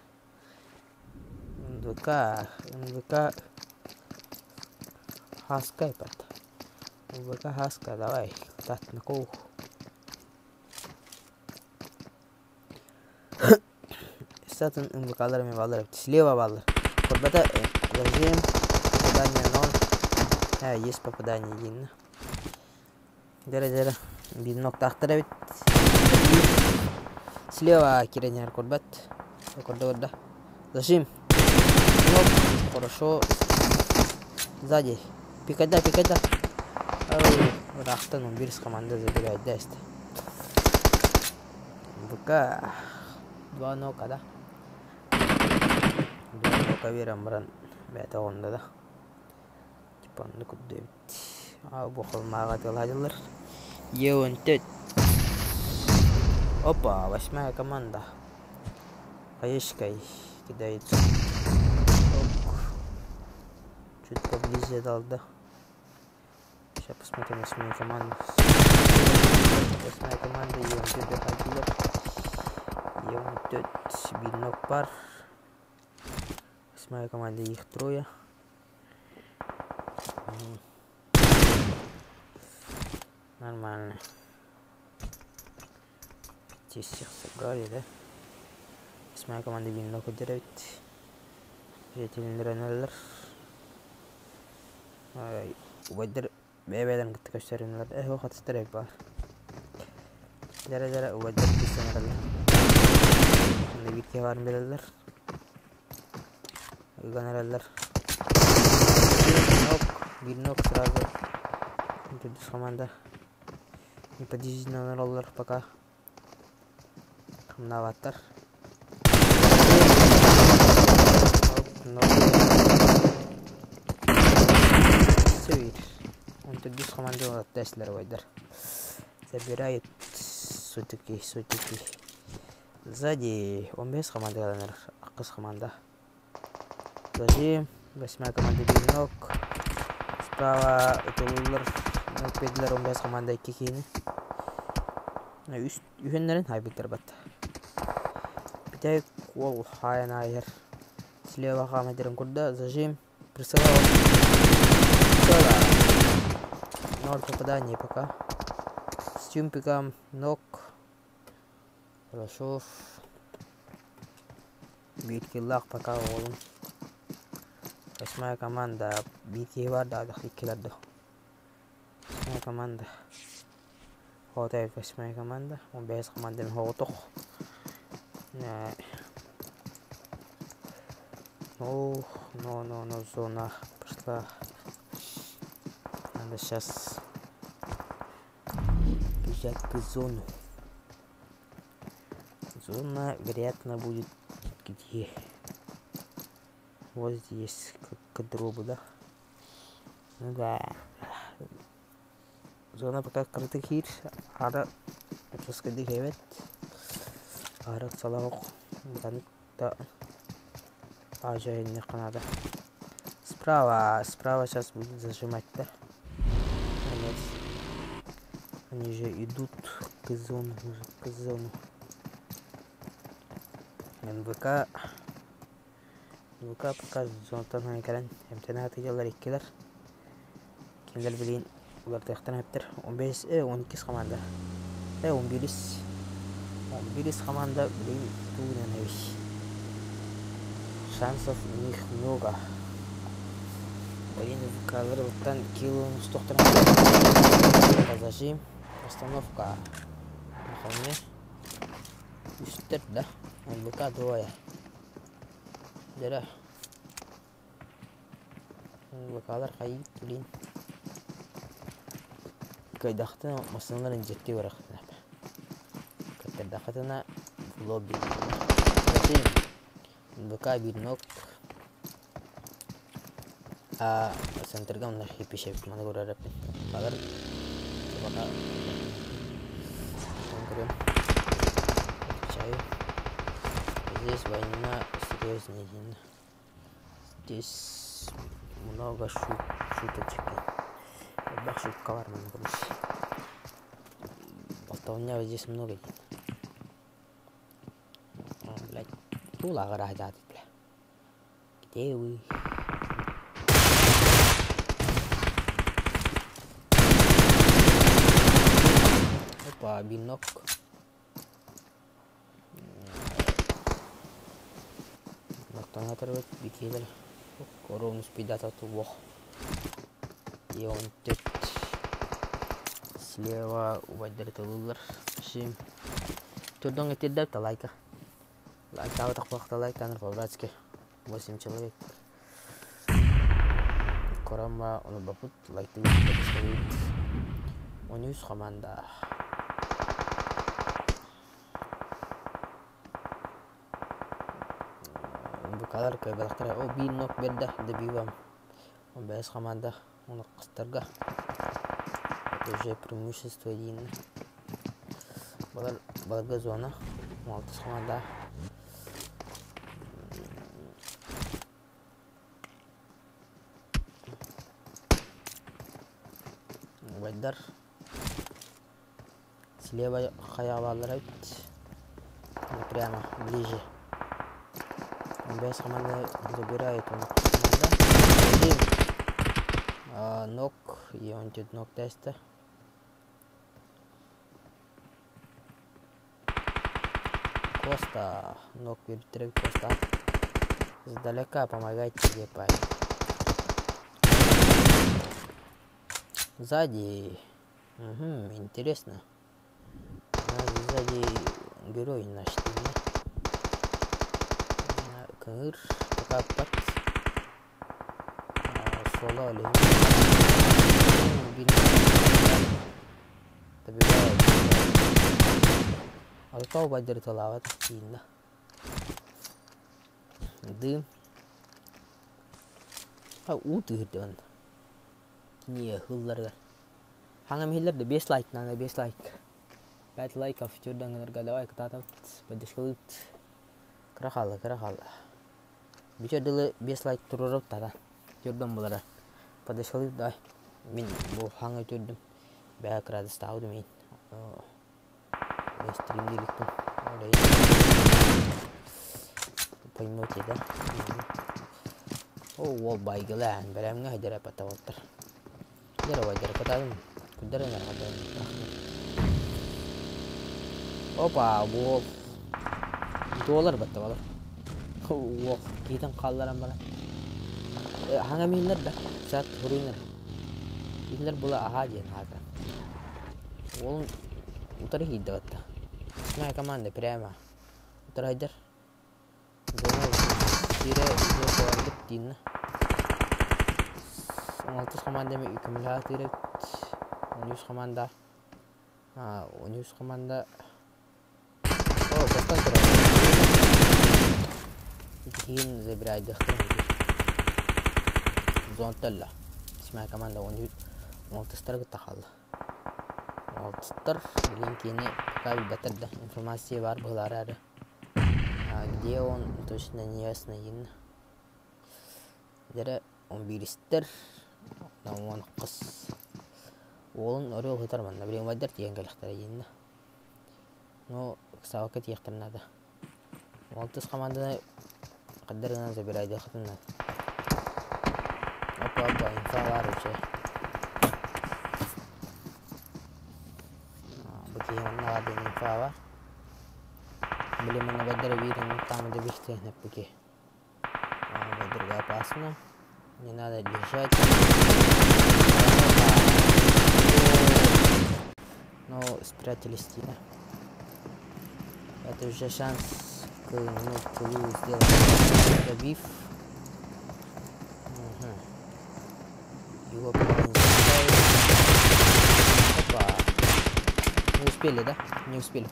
НВК, НВК Хаска бат. НВК Хаска, давай. Татнаков. Сатын НВКлар эми баллар эбит. Слева баллар. Корбата зажим. Попадание ноль. А, есть попадание диэн. Дэрэ дэрэ. Биир ноктаахтар эбит. Слева киренер корбат. Корда корда. Зажим. Нок. Хорошо. Сзади. Пикайда, пикайда. Ой, ыраахтан он бирс команда забирает да истэ. ВК. Два нока, да? Два нока биэрэн баран бэйэтэ оҕунна да. Типа оннук курдук эбит. А бу холмааҕа тыалаадылар. Е14. Опа, восьмая команда. Хаешкой кидается. Ок. Чуть поближе дал, да? Сейчас посмотрим восьмую команду. Восьмая команда Е14 доходила. Е14 бинок пар. Восьмая команда, их трое. Нормально. Здесь всех собрали, да? Восьмая команда бинок выдирает. Житель Убайдар бэйбэйдэн кытта көстөрүнүлэр э хатыстар эбит баар. Дэрэ дэрэ убайдар киирсэн эрэллэр. Онно биир киһи баарын билэллэр. Ыган эрэллэр. Биир ног, биир ног сразу. Төрдүс команда. Неподвижно олороллор пока. Хамнаабаттар. Он төрдүс команда аттаслар убайдар. Забирает сутики, сутики. Сзади 15 команда ахыс команда. Сзади восьмая команда бинок. Справа ытылылар, педлер 15 команда икки киһини. Үс үһүннэрин хайбыттар батта. Бүтэйик уол хаайан аайар. Слева хаамайдарын курда зажим. Присылал. Ноль попаданий пока. С тюмпиком ног. Хорошо. Биир киллах пока уолум. Восьмая команда. Биир киһи бар да иккилэр да. Восьмая команда. Хватает восьмая команда. Он без команды хоҕотох. Ну, но, но, но, зона пошла. Надо сейчас бежать к зону. Зона, вероятно, будет где? Вот здесь, к дробу, да? Ну да. Зона пока кырытык хир. Ара учаскады хебет. Ара салах да надо. Справа, справа сейчас будет зажимать, да? Нет. Они же идут к зону, к зону. НВК. НВК пока зонаттан кэлэн эмтэнэ атыйаллар иккилэр. Кинилэр билин улартыахтан эптер. 15, 12 команда. 11. 11 команда билин тугунан эбит. Шансов у них много. Блин, НВКлар оттан килл устуохтарын Зажим. Остановка. На холме. Үстер, да? НВК двое. Дэрэ. НВКлар хайыт, блин. Кайдахтан массыналарын дьиэттии барахтана. Каттардахатына в лобби. Зажим. НВК биир ног. А центрга онно хиппишебит маны көрөр Балар пока көрөм. Отвечаю. Здесь война серьезнее. Здесь много Чэпчэки. Элбэх шутка бар манна короче. Болтовня здесь много. Блядь, тулаҕыраһа дьаат бля. Где вы? Опа, бинок. Нактанатарбыт бикиэлэр Коронус пидата туох. И он тут слева убайдары тылылар. Шим. Турдон этирдер лайка. Лайктаабатах лайктаныр по-братски. 8 человек. Корама ону бапут лайктыбыт подпискалыыбыт. 13 команда. Букалар кыайбатахтара. О, биир нок берда добивам. 15 команда оны кыстарга. Это уже преимущество один. Балар баларга зона. 16 команда. Убайдар. Слева хайаҕа эбит. Прямо ближе. 15 команда забирает он команда. Один. Нок. И он тут нок теста. Коста. Нок берет Коста. Издалека помогать тебе, парень. Сзади. Угу, интересно. У нас сзади герой наш. Кыр, капат. Соло или. Добивает. А то бадыр талават киинна. Дым. А уу тыырдыбан. Не хылларга. Хаңам хиллер де 5 лайк надо 5 лайк. 5 лайков түрдаңарга давай кытаатабыт поддержкалыт. Кыра кыра хаалла. Бүтөр дылы 5 лайк туруруп тада. Түрдөн булара. Поддержкалыт давай. Мин бу хаңа түрдүм. Бää градус таауды мен. Мен стримде иликпин. Поймете, да? О, ол байгылаан бәрәмҥэ хайдара патаваттар. Дера вайдара катадым. Куддара нархадан. Опа, бол. Доллар батта балар. Ох, киитен хаалларан бара. Хаҥа миһиннэр да, саат хуруйнар. Кинилэр була аһаа диэн хаата. Уолун утары киирдэ батта. Восьмая команда прямо. Утары хайдар. Зона тире барбыт диинна. 16 команда көмөлөһө тире 13 команда. А, 13 команда. О, бастан турар. Кийин забирает Зонталла. Восьмая команда 16 кытта хаалла. 16 билин кини пока билбэтэр да информация бар быһылаары. А где он точно не ясно инна. Дere 11-тер он кыс. Уолун орел хытар манна билин вайдар тиен кэлэхтэрэ инна. Но саакка тиэхтэр надо. 16 команданы каддарынан забирай хытынна. Опа, опа, инфа бар уже. Бу киһи онно бар диэн инфа бар. Били манна баддара биир там да бихте нэппики. Баддарга опасно. Не надо лежать. Но спрятались тихо. Это уже шанс к ну, килу сделать добив. Угу. Его пока не забирают. Опа. Не успели, да? Не успели.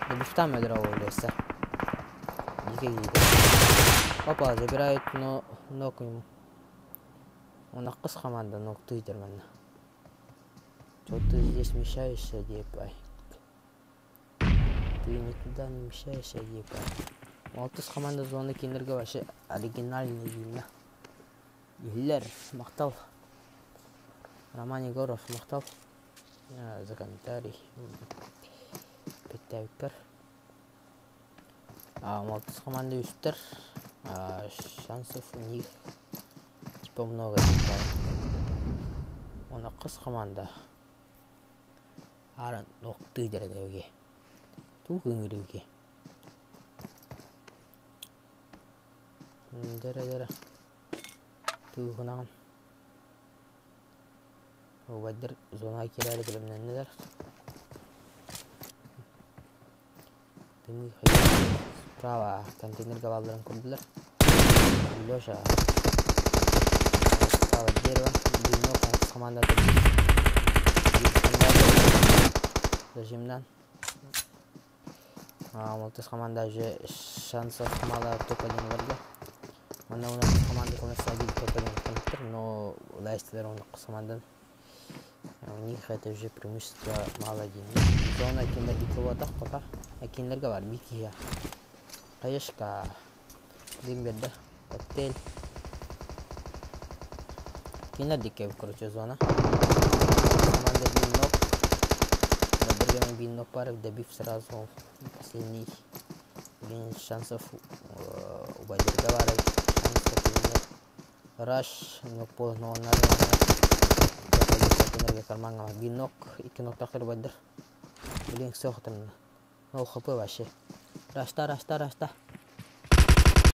Добив там леса. Опа, забирают, но ног ему. Он акыс команда, ног ты манна. Что ты здесь мешаешься, депай? Ты никуда не мешаешься, депай. Алтыс команда зоны кинерге вообще оригинальный видно. Иллер, мактал. Роман Егоров, махтал за комментарий. Бүттээбиккэр. Алтыс команда үстэр. Шансов у них типа много. Уонна хас команда Ааран охтыы дьэрэ Туох ыҥырыыгы? Дьэрэ-дьэрэ Тыыһынаҕын Убайдар зонаҕа киирээри бэлэмнэннилэр. Дымы Справа контейнерга баалларын көрдүлэр. Леша справа дерево. Дымок командата Зажимнан. Алтыс команда уже шансов мало топ-1 ыларга. Манна у нас команда у один топ-1 но Лайстер он командан. У них это уже преимущество мало один. Зона киндер иккилотах пока. А киндерга бар бикия. Хаешка. Дым берді. Коктейль. Киндер дикке, короче, зона. Команда бинок. Бергемен бинок бар, добив сразу последний. Блин, шансов у Байдерга бар. Шансов Раш, нок пол, но карманга бинок, икки ноктахтар Байдер. Блин, все хатырна. Нол хп вообще. Рашта, рашта, рашта.